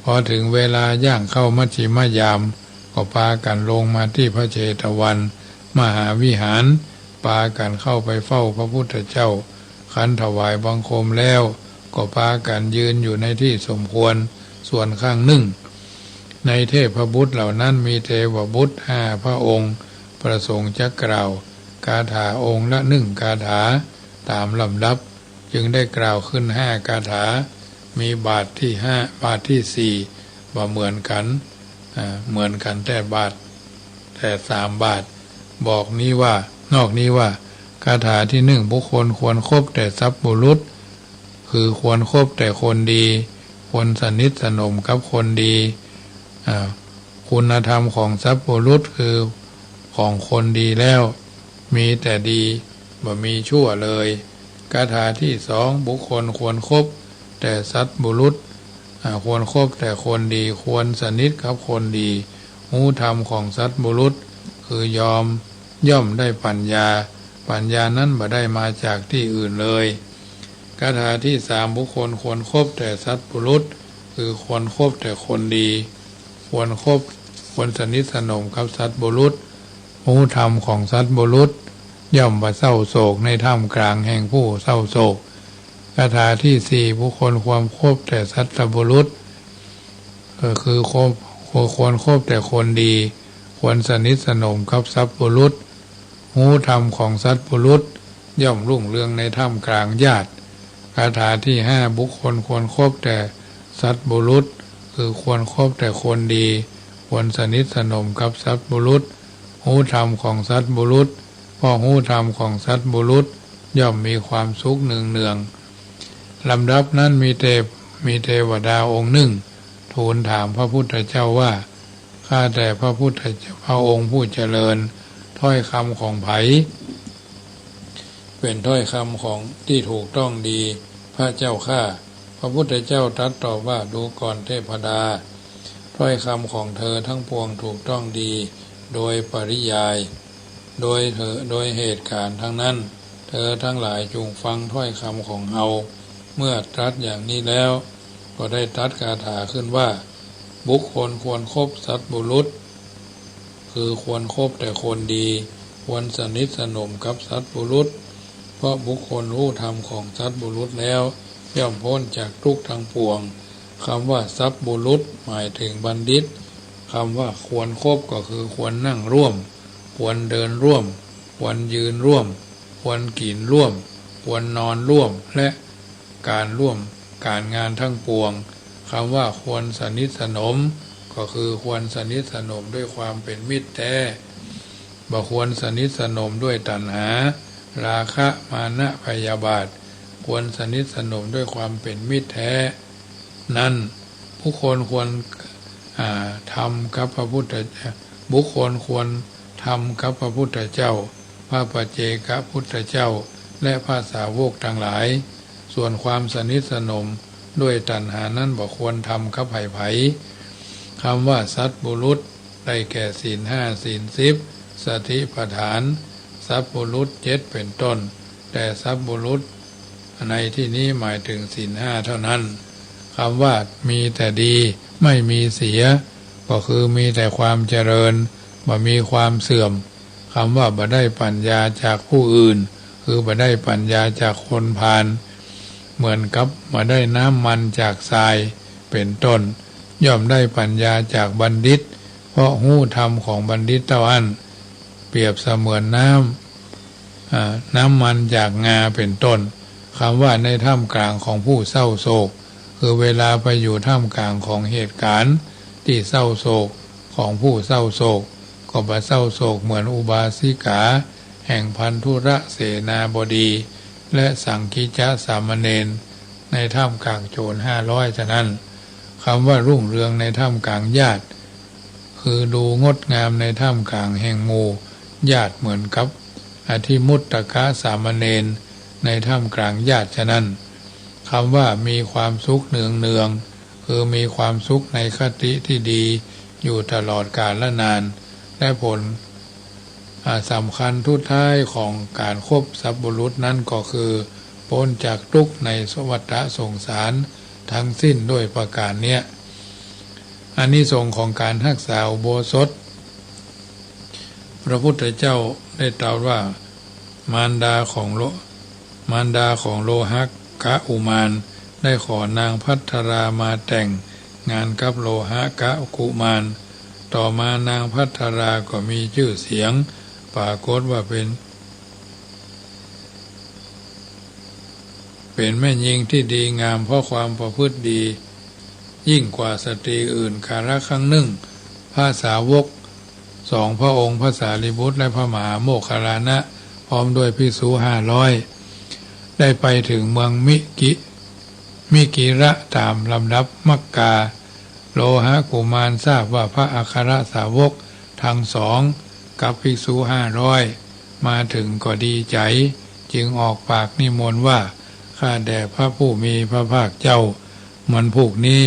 พอเถิงเวลาย่างเข้ามัชฌิมยาม ก็ปากั๋นลงมาตี้พระเชตวันมหาวิหาร ปากั๋นเข้าไปเฝ้าพระพุทธเจ้า ครั้นถวายบังคมแล้ว ก็ปากั๋นยืนอยู่ในตี้สมควร ส่วนข้างนึ่ง ในเทพบุตรเหล่านั้นมีเทวบุตรห้าพระองค์ ประสงค์จะกล่าวคาถาองค์ละนึ่งคาถา ต๋ามลำดับ จึงได้กล่าวขึ้นห้าคาถา มีบาทตี้ห้า บาทตี้สี่ บ่เหมือนกั๋น อ่า เหมือนกั๋นแต่บาท แต่สามบาท บอกนี้ว่า นอกนี้ว่า คาถาตี้นึ่ง บุคคลควรคบแต่สัตบุรุษ คือควรคบแต่คนดี ควรสนิทสนมกับคนดี อ่า คุณธรรมของสัตบุรุษ คือของคนดีแล้ว มีแต่ดี บ่มีชั่วเลย คาถาตี้สอง บุคคลควรคบแต่สัตบุรุษ อ่า ควรคบแต่คนดี ควรสนิทกับคนดี ฮู้ธรรมของสัตบุรุษ คือยอม ย่อมได้ปัญญา ปัญญานั้นบ่ได้มาจากตี้อื่นเลย คาถาตี้สาม บุคคลควรคบแต่สัตบุรุษ คือควรคบแต่คนดี ควรคบ ควรสนิทสนมกับสัตบุรุษ ฮู้ธรรมของสัตบุรุษ ย่อมบ่เศร้าโศกในท่ามกลางแห่งผู้เศร้าโศก คาถาตี้สี่ บุคคลควรคบแต่สัตบุรุษ เออ คือคบ ควร ควรคบแต่คนดี ควรสนิทสนมกับสัตบุรุษ ฮู้ธรรมของสัตบุรุษ ย่อมรุ่งเรืองในท่ามกลางญาติ คาถาตี้ห้า บุคคลควรคบแต่สัตบุรุษ คือควรคบแต่คนดี ควรสนิทสนมกับสัตบุรุษ ฮู้ธรรมของสัตบุรุษ เพราะฮู้ธรรมของสัตบุรุษ ย่อมมีความสุขเนืองๆ ลำดับนั้นมีเทพ มีเทวดาองค์นึ่ง ทูลถามพระพุทธเจ้าว่า ข้าแต่พระพุทธเจ้า พระองค์ผู้เจริญ ถ้อยคำของใผ เป๋นถ้อยคำของตี้ถูกต้องดี พระเจ้าข้า พระพุทธเจ้าตรัสตอบว่า ดูก่อนเทพดา ถ้อยคำของเธอทั้งปวงถูกต้องดี โดยปริยาย โดยเธอ โดยเหตุการณ์ทั้งนั้น เธอทั้งหลายจงฟังถ้อยคำของเฮา เมื่อตรัสอย่างนี้แล้ว ก็ได้ตรัสคาถาขึ้นว่า บุคคลควรคบสัตบุรุษ คือควรคบแต่คนดี ควรสนิทสนมกับสัตบุรุษ เพราะบุคคลฮู้ธรรมของสัตบุรุษแล้ว ย่อมพ้นจากทุกข์ทั้งปวง คำว่าสัตบุรุษหมายถึงบัณฑิต คำว่าควรคบก็คือควรนั่งร่วม ควรเดินร่วม ควรยืนร่วม ควรกิ๋นร่วม ควรนอนร่วม และก๋านร่วมก๋านงานทั้งปวง คำว่าควรสนิทสนม ก็คือควรสนิทสนมด้วยความเป๋นมิตรแต๊ บ่ควรสนิทสนมด้วยตัณหา ราคะ มานะ พยาบาท ควรสนิทสนมด้วยความเป๋นมิตรแต๊ นั้น บุคคลควร อ่า ธรรมกับพระพุทธ บุคคลควรธรรมกับพระพุทธเจ้า พระปัจเจกพุทธเจ้า และพระสาวกตังหลาย ส่วนความสนิทสนมด้วยตัณหานั้นบ่ควรธรรมกับใผๆ คำว่าสัตบุรุษ ได้แก่ศีลห้า ศีลสิบ สติปัฏฐาน สัตบุรุษเจ็ดเป๋นต้น แต่สัตบุรุษในที่นี้หมายถึงศีลห้าเท่านั้น คำว่ามีแต่ดี ไม่มีเสีย ก็คือมีแต่ความเจริญ บ่มีความเสื่อม คำว่าบ่ได้ปั๋ญญาจากผู้อื่น คือบ่ได้ปั๋ญญาจากคนพาล เหมือนกับบ่ได้น้ำมันจากทราย เป๋นต้น ย่อมได้ปั๋ญญาจากบัณฑิต เพราะฮู้ธรรมของบัณฑิตเต้าอั้น เปรียบเสมือนน้ำ อ่า น้ำมันจากงา เป๋นต้น คำว่าในท่ามกลางของผู้เศร้าโศก คือเวลาไปอยู่ท่ามกลางของเหตุก๋ารณ์ตี้เศร้าโศก ของผู้เศร้าโศก ก็บ่เศร้าโศกเหมือนอุบาสิกาแห่งพันธุรเสนาบดี และสังกิจจสามเณร ในท่ามกลางโจรห้าร้อยฉะนั้น คำว่ารุ่งเรืองในท่ามกลางญาติ คือดูงดงามในท่ามกลางแห่งหมู่ญาติเหมือนกับอธิมุตตกสามเณรในท่ามกลางญาติฉะนั้น คำว่ามีความสุขเนืองๆ คือมีความสุขในคติที่ดีอยู่ตลอดกาลนาน และผล อ่า สำคัญสุดท้ายของก๋านคบสัตบุรุษนั้นก็คือ ป๊นจากตุ๊กข์ในวัฏสงสารทั้งสิ้นด้วยประก๋านเนี้ย อานิสงส์ของก๋านฮักษาอุโบสถ พระพุทธเจ้าได้ตรัสว่า มารดาของโล มารดาของโลหกะกุมารได้ขอนางภัทรามาแต่งงานกับโลหกะกุมาร ต่อมานางภัทราก็มีจื้อเสียง ปรากฏว่าเป๋น เป๋นแม่ญิงที่ดีงามเพราะความประพฤติดี ยิ่งกว่าสตรีอื่น กาลครั้งนึ่ง พระสาวกสองพระองค์ พระสารีบุตรและพระมหาโมคคัลลานะ พร้อมด้วยภิกษุห้าร้อย ได้ไปถึงเมืองมิกิ มิกิระต๋ามลำดับมัคคา โลหกุมารทราบว่าพระอัครสาวกทั้งสองกับภิกษุห้าร้อยมาถึงก็ดีใจ๋ จึงออกปากนิมนต์ว่า ข้าแต่พระผู้มีพระภาคเจ้า วันพูกนี้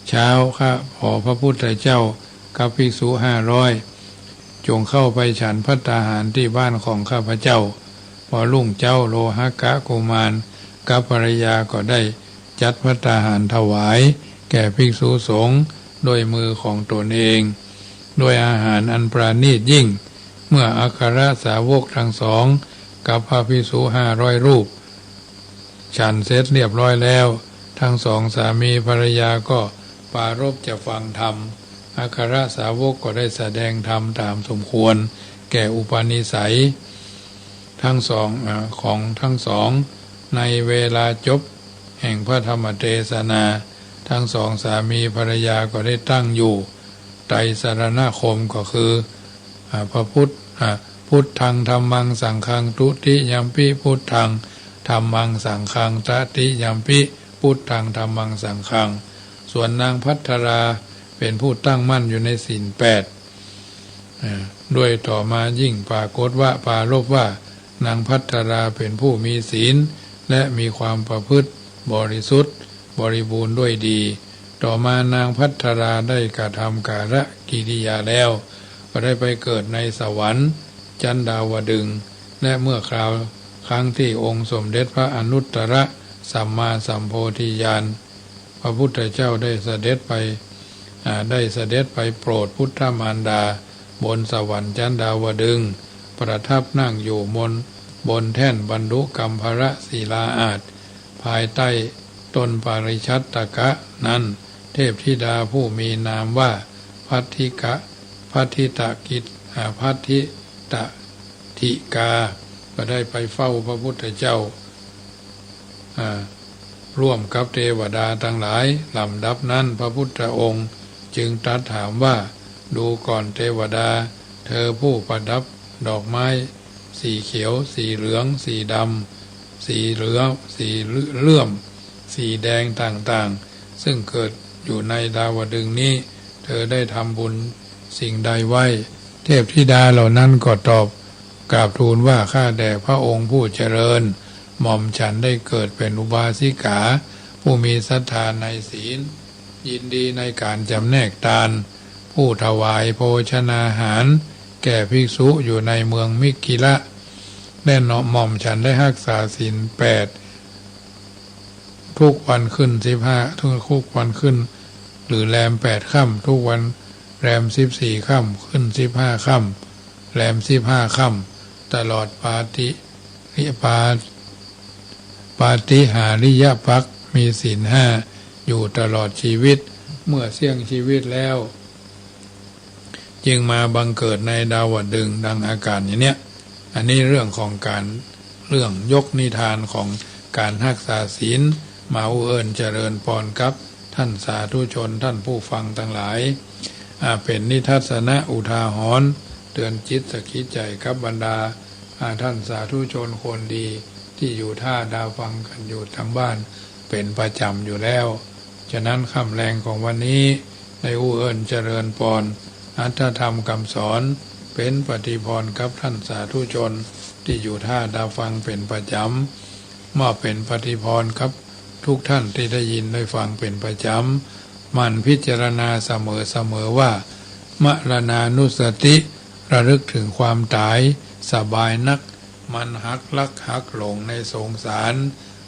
เช้าข้าขอพระพุทธเจ้ากับภิกษุห้าร้อย จงเข้าไปฉันภัตตาหารที่บ้านของข้าพเจ้า พอรุ่งเจ๊าโลหกะกุมารกับภรรยาก็ได้จัดภัตตาหารถวายแก่ภิกษุสงฆ์ด้วยมือของตนเอง ด้วยอาหารอันประณีตยิ่ง เมื่ออัครสาวกทั้งสองกับพระภิกษุห้าร้อยรูป ฉันเสร็จเรียบร้อยแล้ว ทั้งสองสามีภรรยาก็ปรารภจะฟังธรรม อัครสาวกก็ได้แสดงธรรมตามสมควรแก่อุปนิสัย ทั้งสอง อ่า ของทั้งสอง ในเวลาจบแห่งพระธรรมเทศนา ทั้งสองสามีภรรยาก็ได้ตั้งอยู่ไตรสรณคม ก็คือ อ่า พระพุทธ อ่า พุทธัง ธัมมัง สังฆัง ทุติยัมปิ พุทธัง ธัมมัง สังฆัง ตติยัมปิ พุทธัง ธัมมัง สังฆัง ส่วนนางภัทราเป๋นผู้ตั้งมั่นอยู่ในศีลแปด อ่า ด้วยต่อมายิ่งปรากฏว่า ปรารภว่านางภัทราเป๋นผู้มีศีล และมีความประพฤติบริสุทธิ์บริบูรณ์ด้วยดี ต่อมานางภัทราได้กระทำกาลกิริยาแล้ว ก็ได้ไปเกิดในสวรรค์ชั้นดาวดึงส์ และเมื่อคราวครั้งที่องค์สมเด็จพระอนุตตรสัมมาสัมโพธิญาณ พระพุทธเจ้าได้เสด็จไป อ่า ได้เสด็จไปโปรดพุทธมารดาบนสวรรค์ชั้นดาวดึงส์ ประทับนั่งอยู่บน บนแท่นบรรดุกัมภรศิลาอาสน์ ภายใต้ต้นปาริชัตตกะนั้น เทพธิดาผู้มีนามว่า ภัททิกะ ภัททิตะกิจ อ่า ภัททิตะถิกา ก็ได้ไปเฝ้าพระพุทธเจ้า อ่า ร่วมกับเตวดาตังหลาย ลำดับนั้นพระพุทธองค์จึงตรัสถามว่า ดูก่อนเตวดา เธอผู้ประดับดอกไม้ สีเขียว สีเหลือง สีดำ สีเหลือง สีเลื่อม สีแดงต่างๆ ซึ่งเกิดอยู่ในดาวดึงส์นี้ เธอได้ทำบุญสิ่งใดไว้ เทพธิดาเหล่านั้นก็ตอบกราบทูลว่า ข้าแต่พระองค์ผู้เจริญ หม่อมฉันได้เกิดเป็นอุบาสิกา ผู้มีศรัทธาในศีล ยินดีในการจำแนกตาน ผู้ถวายโภชนาหารแก่ภิกษุอยู่ในเมืองมิคคิละ และหม่อมฉันได้ฮักษาศีลแปด ทุกวันขึ้นสิบห้า ทุกวันขึ้น หรือแรมแปดค่ำ ทุกวันแรมสิบสี่ค่ำ ขึ้นสิบห้าค่ำ แรมสิบห้าค่ำ ตลอดปาติ ปา ปาติหาริยภัก มีศีลห้าอยู่ตลอดชีวิต เมื่อเสี้ยงชีวิตแล้ว จึงมาบังเกิดในดาวดึงส์ดังอาการอย่างเนี้ย อันนี้เรื่องของการ เรื่องยกนิทานของการฮักษาศีล มาอู้เอิ้นเจริญปอนกับท่านสาธุชนท่านผู้ฟังตังหลาย อ่า เป๋นนิทัศนะอุทาหรณ์ เตื๋อนจิตสะกิดใจ๋กับบรรดา อ่า ท่านสาธุชนคนดี ตี้อยู่ท่าดาฟังกั๋นอยู่ตางบ้านเป๋นประจ๋ำอยู่แล้ว ฉะนั้นค่ำแลงของวันนี้ ได้อู้เอิ้นเจริญปอน อรรถธรรมกำสอน เป๋นปฏิภรณ์กับท่านสาธุชนตี้อยู่ท่าดาฟังเป๋นประจ๋ำ มอบเป๋นปฏิภรณ์กับทุกท่านตี้ได้ยินได้ฟังเป๋นประจ๋ำ หมั่นพิจารณาเสมอๆ ว่า มรณานุสติ ระลึกถึงความต๋าย สบายนัก มันหักลักหักหลงในสงสาร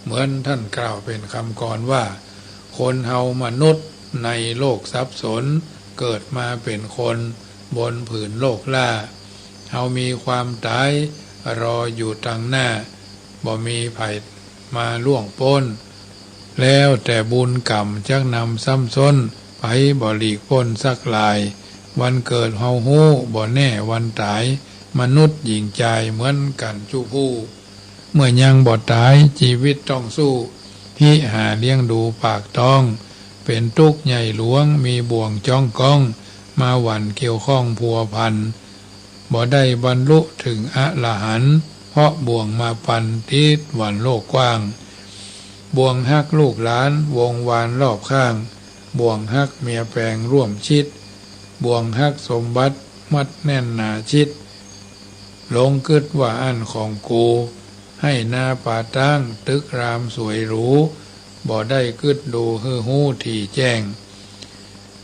เหมือนท่านกล่าวเป๋นกำกรว่า คนเฮามนุษย์ในโลกสับสน เกิดมาเป๋นคนบนผืนโลกล้า เฮามีความต๋ายรออยู่ตังหน้า บ่มีใผมาล่วงป๊น แล้วแต่บุญกรรมจักนำซ้ำซ้น ใผบ่หลีกป๊นสักราย วันเกิดเฮาฮู้ บ่แน่วันต๋าย มนุษย์หญิงจายเหมือนกั๋นจุผู้ เมื่อยังบ่ต๋ายจีวิตต้องสู้ หิหาเลี้ยงดูปากต๊อง เป๋นตุ๊กข์ใหญ่หลวง มีบ่วงจ๊องก๊อง มาหวั่นเกี่ยวข้องพัวพัน บ่ได้บรรลุถึงอรหันต์ เพราะบ่วงมาปันติดหวั่นโลกกว้าง บ่วงฮักลูกหลานวงวานรอบข้าง บ่วงฮักเมียแปงร่วมชิด บ่วงฮักสมบัติมัดแน่นหนาชิด หลงกึ๊ดว่าอั้นของกู ไฮ่นาป่าต๊างตึกรามสวยหรู บ่ได้กึ๊ดดูหื้อฮู้ถี่แจ้ง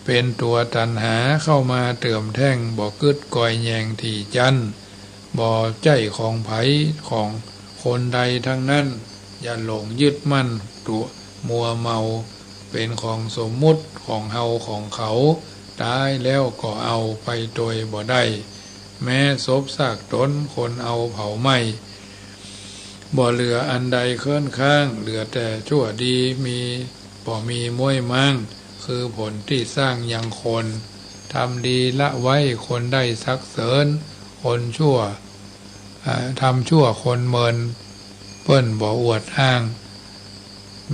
เป๋นตั๋วตัณหาเข้ามาเติมแท่ง บ่กึ๊ดกอยแยงถี่จั้น บ่ใจ้ของใผของคนใดทั้งนั้น อย่าหลงยึดมั่นตั๋วมัวเมา เป๋นของสมมุติของเฮาของเขา ต๋ายแล้วก็เอาไปโตยบ่ได้ แม้ศพซากต๋นคนเอาเผาไหม้ บ่เหลืออันใดเคิ้นค้าง เหลือแต่ชั่วดีมี บ่มีม้วยม้าง คือผลตี้สร้างยังคน ทำดีละไว้คนได้สรรเสริญ คนชั่ว อ่า ทำชั่วคนเมิน เปิ้นบ่อวดอ้าง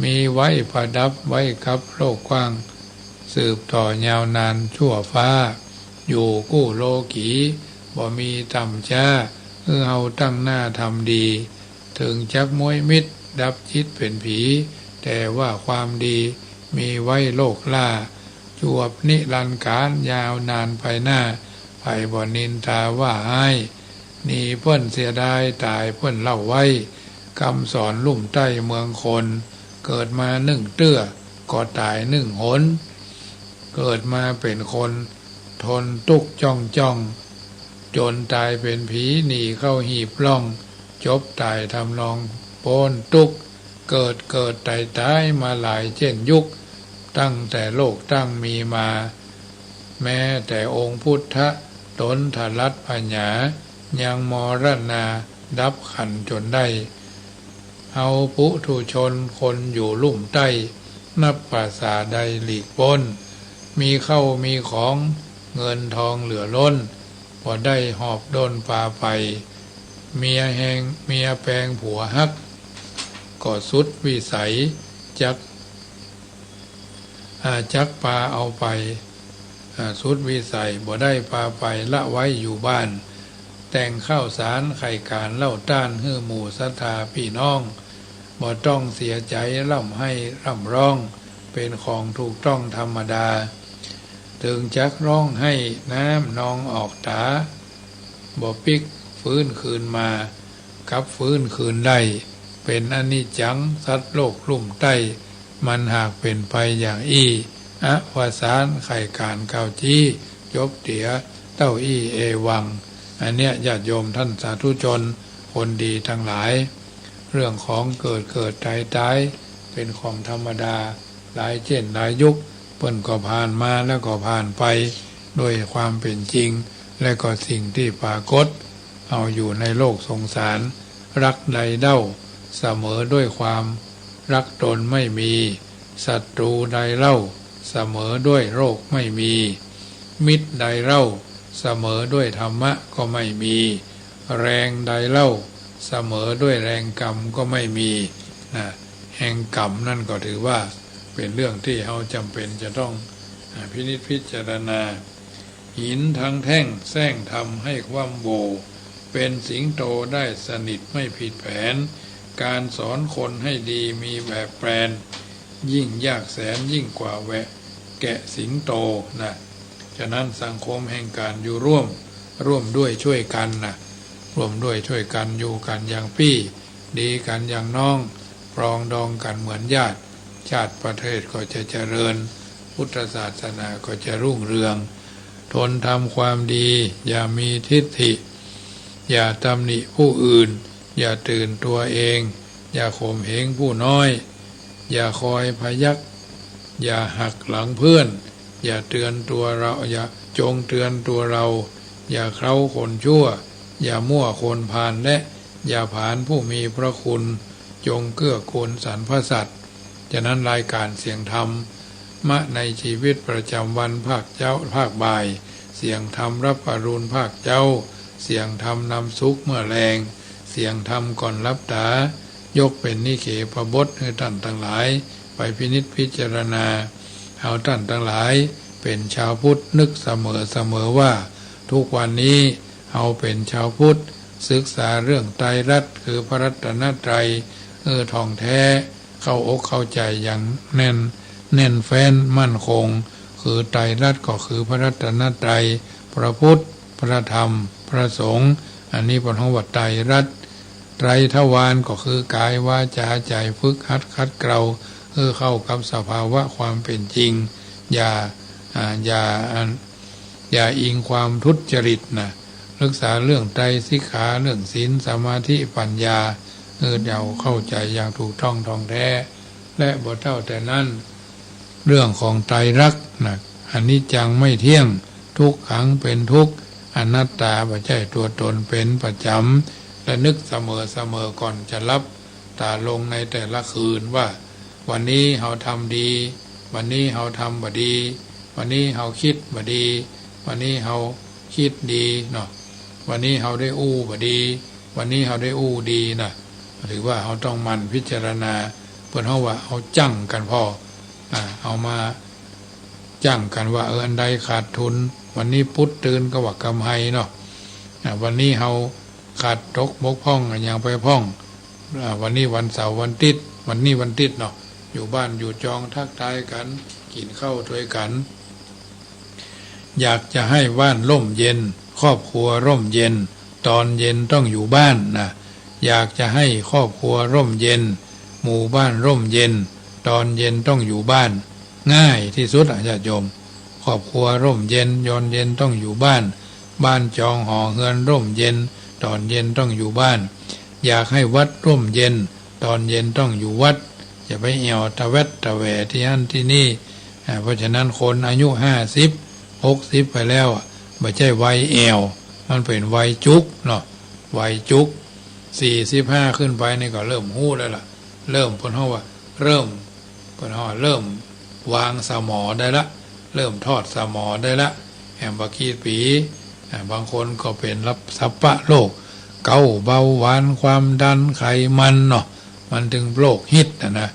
มีไว้ประดับไว้กับโลกกว้าง สืบต่อยาวนานชั่วฟ้า อยู่กู้โลกี บ่มีต่ำจ๊า หื้อเฮาตั้งหน้าทำดี เถิงจักม้วยมิตรดับจิตเป๋นผี แต่ว่าความดีมีไว้โลกล้า จวบนิรันดร์ก๋าลยาวนานไปหน้า ใผบ่นินทาว่าฮ้าย หนีเปิ้นเสียดายต๋ายเปิ้นเล่าไว้ กำสอนลุ่มใต้เมืองคน เกิดมานึ่งเตื้อก็ต๋ายนึ่งหน เกิดมาเป๋นคน ทนตุ๊กข์จ้องจ้อง จ๋นต๋ายเป๋นผีหนีเข้าหีบล่อง จบต๋ายทำนองป๊นตุ๊กข์ เกิดเกิดต๋ายต๋ายมาหลายเจ้นยุค ตั้งแต่โลกตั้งมีมา แม้แต่องค์พุทธะต๋นทรัตน์ผญา ยังมรณาดับขันธ์จ๋นได้ เฮาปุถุชนคนอยู่ลุ่มใต้ นับประสาใดหลีกป๊น มีเข้ามีของ เงินทองเหลือล้น บ่ได้หอบด้นปาไป เมียแฮง เมียแปงผัวฮัก ก็สุดวิสัย จัก อ่า จักปาเอาไป อ่า สุดวิสัย บ่ได้ปาไป ละไว้อยู่บ้าน แต่งข้าวสารไข่ก๋านเหล้าต้าน หื้อหมู่ศรัทธาปี้น้อง บ่ต้องเสียใจ๋ร่ำไห้ร่ำร้อง เป๋นของถูกต้องธรรมดา เถิงจักฮ้องไห้น้ำนองออกต๋า บ่ปิ๊กฟื้นคืนมา กลับฟื้นคืนได้ เป๋นอนิจจัง สัตว์โลกลุ่มใต้ มันหากเป๋นไปอย่างอี้ อวสานไข่ก๋านกาวจี๊ จบเสียเต้าอี้เอวัง อันเนี้ยญาติโยมท่านสาธุชนคนดีตังหลาย เรื่องของเกิดเกิดต๋ายต๋าย เป๋นของธรรมดา หลายเจ้นหลายยุค เปิ้นก็ผ่านมาแล้วก็ผ่านไป ด้วยความเป๋นจริง และก็สิ่งตี้ปรากฏ เฮาอยู่ในโลกสงสาร รักใดเล่า เสมอด้วยความรักตนไม่มี ศัตรูใดเล่า เสมอด้วยโรคไม่มี มิตรใดเล่า เสมอด้วยธรรมะก็ไม่มี แรงใดเล่า เสมอด้วยแรงกรรมก็ไม่มี นะ แฮงกรรมนั่นก็ถือว่าเป๋นเรื่องตี้เฮาจ๋ำเป๋นจะต้อง อ่า พินิจพิจารณา หินทั้งแท่งแส้งธรรมให้คว่ำโหว่ เป๋นสิงโตได้สนิทไม่ผิดแผน ก๋านสอนคนให้ดีมีแบบแปลน ยิ่งยากแสนยิ่งกว่าแหวะแกะสิงโต นะ ฉะนั้นสังคมแห่งก๋านอยู่ร่วม ร่วมด้วยช่วยกั๋น นะ ร่วมด้วยช่วยกั๋น อยู่กั๋นอย่างปี้ ดีกั๋นอย่างน้อง ปรองดองกั๋นเหมือนญาติ ชาติประเทศก็จะเจริญ พุทธศาสนาก็จะรุ่งเรือง ทนทำความดี อย่ามีทิฐิ อย่าตำหนิผู้อื่น อย่าตื่นตัวเอง อย่าข่มเหงผู้น้อย อย่าคอยพยัก อย่าหักหลังเพื่อน อย่าเตือนตัวเรา อย่า จงเตือนตัวเรา อย่าเคล้าคนชั่ว อย่ามั่วคนพาล และอย่าผลาญผู้มีพระคุณ จงเกื้อกูลสรรพสัตว์ ฉะนั้นรายการเสียงธรรมะในชีวิตประจ๋ำวันภาคเจ๊า ภาคบ่าย เสียงธรรมรับอรุณภาคเจ๊า เสียงธรรมนำสุขเมื่อแลง เสียงธรรมก่อนหลับต๋า ยกเป๋นนิเคปบทหื้อต้านตังหลาย ไปพินิจพิจารณา เฮาต้านตังหลายเป๋นชาวพุทธ นึกเสมอเสมอว่า ทุกวันนี้เฮาเป๋นชาวพุทธ ศึกษาเรื่องไตรรัตน์ คือพระรัตนตรัย หื้อถ่องแท้ เข้าอกเข้าใจ๋อย่างแน่น แน่นแฟ้นมั่นคง คือไตรรัตน์ก็คือพระรัตนตรัย พระพุทธ พระธรรม พระสงฆ์ อันนี้เปิ้นฮ้องว่าไตรรัตน์ ไตรทวารก็คือกายวาจาใจ๋ ฝึกหัดขัดเกลา หื้อเข้ากับสภาวะความเป๋นจริง อย่า อ่า อย่า อ่า อย่าอิงความทุจริตนะ ศึกษาเรื่องไตรสิกขา เรื่องศีล สมาธิ ปัญญา หื้อเฮาเข้าใจ๋อย่างถูกต้องถ่องแท้ และบ่เต้าแต่นั้น เรื่องของไตรลักษณ์นะ อนิจจังไม่เที่ยง ทุกขังเป็นทุกข์ อนัตตา บ่ใจ้ตั๋วต๋นเป๋นประจ๋ำ และนึกเสมอเสมอก่อนจะหลับต๋าลงในแต่ละคืนว่า วันนี้เฮาทำดี วันนี้เฮาทำบ่ดี วันนี้เฮากึ๊ดบ่ดี วันนี้เฮา กึ๊ดดีเนาะ วันนี้เฮาได้อู้บ่ดี วันนี้เฮาได้อู้ดีนะ ถือว่าเฮาต้องหมั่นพิจารณา เปิ้นฮ้องว่าเอาจั่งกั๋นพ่อง อ่า เอามาจั่งกั๋นว่า เออ อันใดขาดทุน วันนี้ปุ๊ดตื่นก็ว่ากำไรเนาะ อ่า วันนี้เฮาขาดตกบกพร่องอะหยังไปพ่อง อ่า วันนี้วันเสาร์วันติ๊ด วันนี้วันติ๊ดเนาะ อยู่บ้านอยู่จองทักทายกั๋น กิ๋นข้าวตวยกั๋น อยากจะให้บ้านร่มเย็น ครอบครัวร่มเย็น ตอนเย็นต้องอยู่บ้านนะ อยากจะให้ครอบครัวร่มเย็น หมู่บ้านร่มเย็น ตอนเย็นต้องอยู่บ้าน ง่ายตี้สุดอะญาติโยม ครอบครัวร่มเย็น ตอนเย็นต้องอยู่บ้าน บ้านจองหอเฮือนร่มเย็น ตอนเย็นต้องอยู่บ้าน อยากให้วัดร่มเย็น ตอนเย็นต้องอยู่วัด อย่าไปแอ่วตะแวดตะแหวตี้หั้นตี้นี่ อ่า เพราะฉะนั้นคนอายุห้าสิบ หกสิบไปแล้วอะ บ่ใจ้วัยแอ่ว มันเป๋นวัยจุกเนาะ วัยจุก สี่สิบห้าขึ้นไปนี่ก็เริ่มฮู้แล้วล่ะ เริ่ม เปิ้นฮ้องว่าเริ่ม เปิ้นฮ้องว่าเริ่มวางสมอได้ละ เริ่มถอดสมอได้ละ แหมบ่ากี้ปี๋ อ่า บางคนก็เป๋นสัพพะโรค เกาต์ เบาหวาน ความดัน ไขมันเนาะ มันตึงโรคฮิตน่ะนะ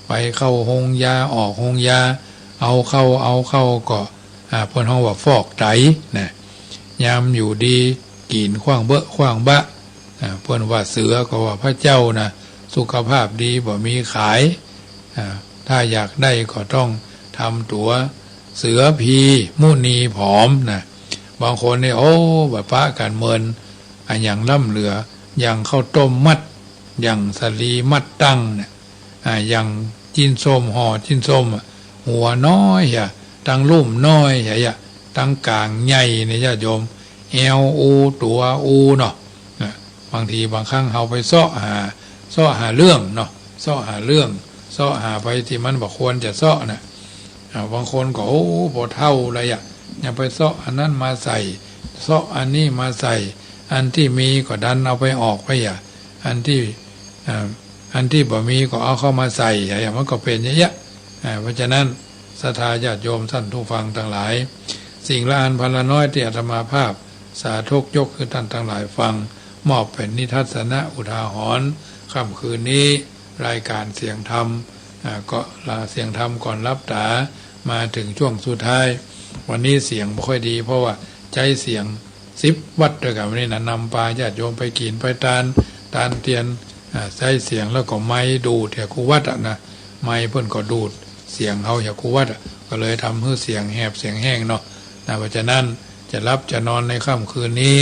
ไปเข้าโฮงยา ออกโฮงยา เอาเข้า เอาเข้าก็ อ่า เปิ้นฮ้องว่าฟอกไตนะ ยามอยู่ดี กิ๋นขว้างเบอะขว้างบะ อ่า เปิ้นว่าเสือก็ว่าพระเจ้านะ สุขภาพดีบ่มีขาย อ่า ถ้าอยากได้ก็ต้องทำตั๋วเสือพีมุนีผอมนะ บางคนนี่ โอ้ บ่ปะกั๋นเมิน อะหยังล้ำเหลือ อย่างข้าวต้มมัด อย่างสาลีมัดตังเนี่ย อ่า อย่างจิ๊นส้ม ห่อจิ๊นส้มอะ หัวน้อยเหีย ตังลุ่มน้อยเหีย ตังก๋างใหญ่เนี่ย ญาติโยม แอวอู ตั๋วอูเนาะ นะ บางทีบางครั้งเฮาไปเซาะหา เซาะหาเรื่องเนาะ เซาะหาเรื่อง เซาะหาไปตี้มันบ่ควรจะเซาะน่ะ อ่า บางคนก็ โอ้ บ่เฒ่าแล้วอะ ยังไปเซาะอันนั้นมาใส่ เซาะอันนี้มาใส่ อันตี้มีก็ดันเอาไปออกไปอะ อันตี้ อ่า อันตี้บ่มีก็เอาเข้ามาใส่ อย่างมันก็เป๋นอย่างเงี้ย อ่า เพราะฉะนั้น ศรัทธาญาติโยมท่านผู้ฟังตังหลาย สิ่งละอันพันละน้อยตี้อาตมาภาพสาธกยกหื้อท่านตังหลายฟัง มอบเป๋นนิทัศนะอุทาหรณ์ ค่ำคืนนี้ รายการเสียงธรรม อ่า ก็ลาเสียงธรรมก่อนหลับต๋า มาเถิงช่วงสุดท้าย วันนี้เสียงบ่ค่อยดี เพราะว่าใจ๊เสียงสิบวัดตวยกั๋น วันนี้นะ นำปาญาติโยมไปกิ๋นไปตาน ตานเตียน อ่า ใจ๊เสียงแล้วก็ไมค์ดูดเหียกู้วัดอะนะ ไมค์เปิ้นก็ดูดเสียงเฮาเหียกู้วัดอะ ก็เลยทำหื้อเสียงแหบเสียงแห้งเนาะ นะ เพราะฉะนั้นจะหลับจะนอนในค่ำคืนนี้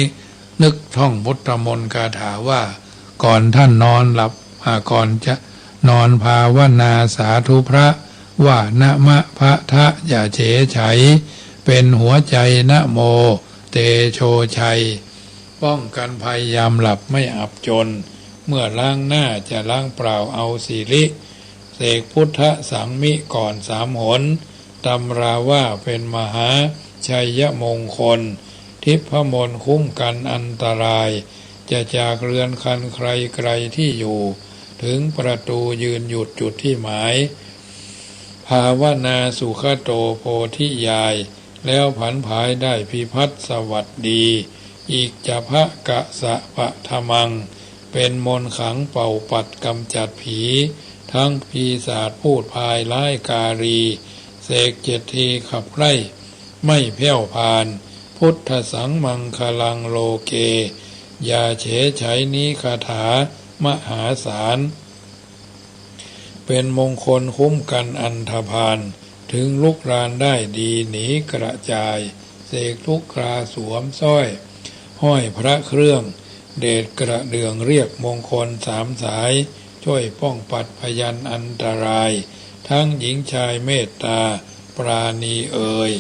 นึกท่องพุทธมนต์คาถาว่า ก่อนท่านนอนหลับ อ่า ก่อนจะนอนภาวนาสาธุพระ ว่านะมะพะทะ อย่าเฉยไฉ เป๋นหัวใจ๋นะโม เตโชชัย ป้องกันภัยยามหลับไม่อับจน เมื่อล้างหน้าจะล้างเปล่าเอาสิริ เสกพุทธสังมิก่อนสามหน ตำราว่าเป๋นมหาชัยมงคล ทิพมนต์คุ้มกันอันตราย จะจากเรือนคันใครไกลตี้อยู่ เถิงประตูยืนหยุดจุดตี้หมาย ภาวนาสุขโตโพธิญาณ แล้วผันผายได้พิพัฒน์สวัสดี อิจฉภะกะสะปะทะมัง เป๋นมนต์ขังเป่าปัดกำจัดผี ทั้งปีศาจพูดพายร้ายกาลี เสกเจ็ดทีขับไล่ไม่แผ้วพาน พุทธสังมังคลังโลเก อย่าเฉยไฉนี้คาถามหาศาล เป๋นมงคลคุ้มกันอันธพาล เถิงลุกรานได้ดีหนีกระจาย เสกทุกคราสวมสร้อย ห้อยพระเครื่อง เดชกระเดื่องเรียกมงคลสามสาย จ้วยป้องปัดพยันอันตราย ทั้งหญิงชายเมตตาปราณีเอย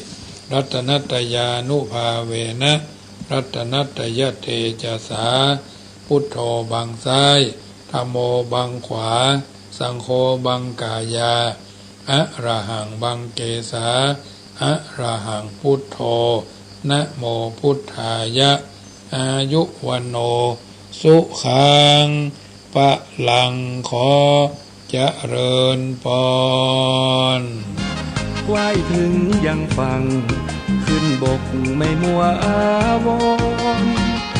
รัตนัตตยานุภาเวนะ รัตนัตตยเตจสา พุทโธบังซ้าย ธัมโมบังขวา สังโฆบังกายา อะระหังบังเกสา อะระหังพุทโธ นะโมพุทธายะ อายุวัณโณ สุขัง พลัง ขอเจริญปอน ไหว้เถิงยังฝั่ง ขึ้นบกไม่มัวอาวรณ์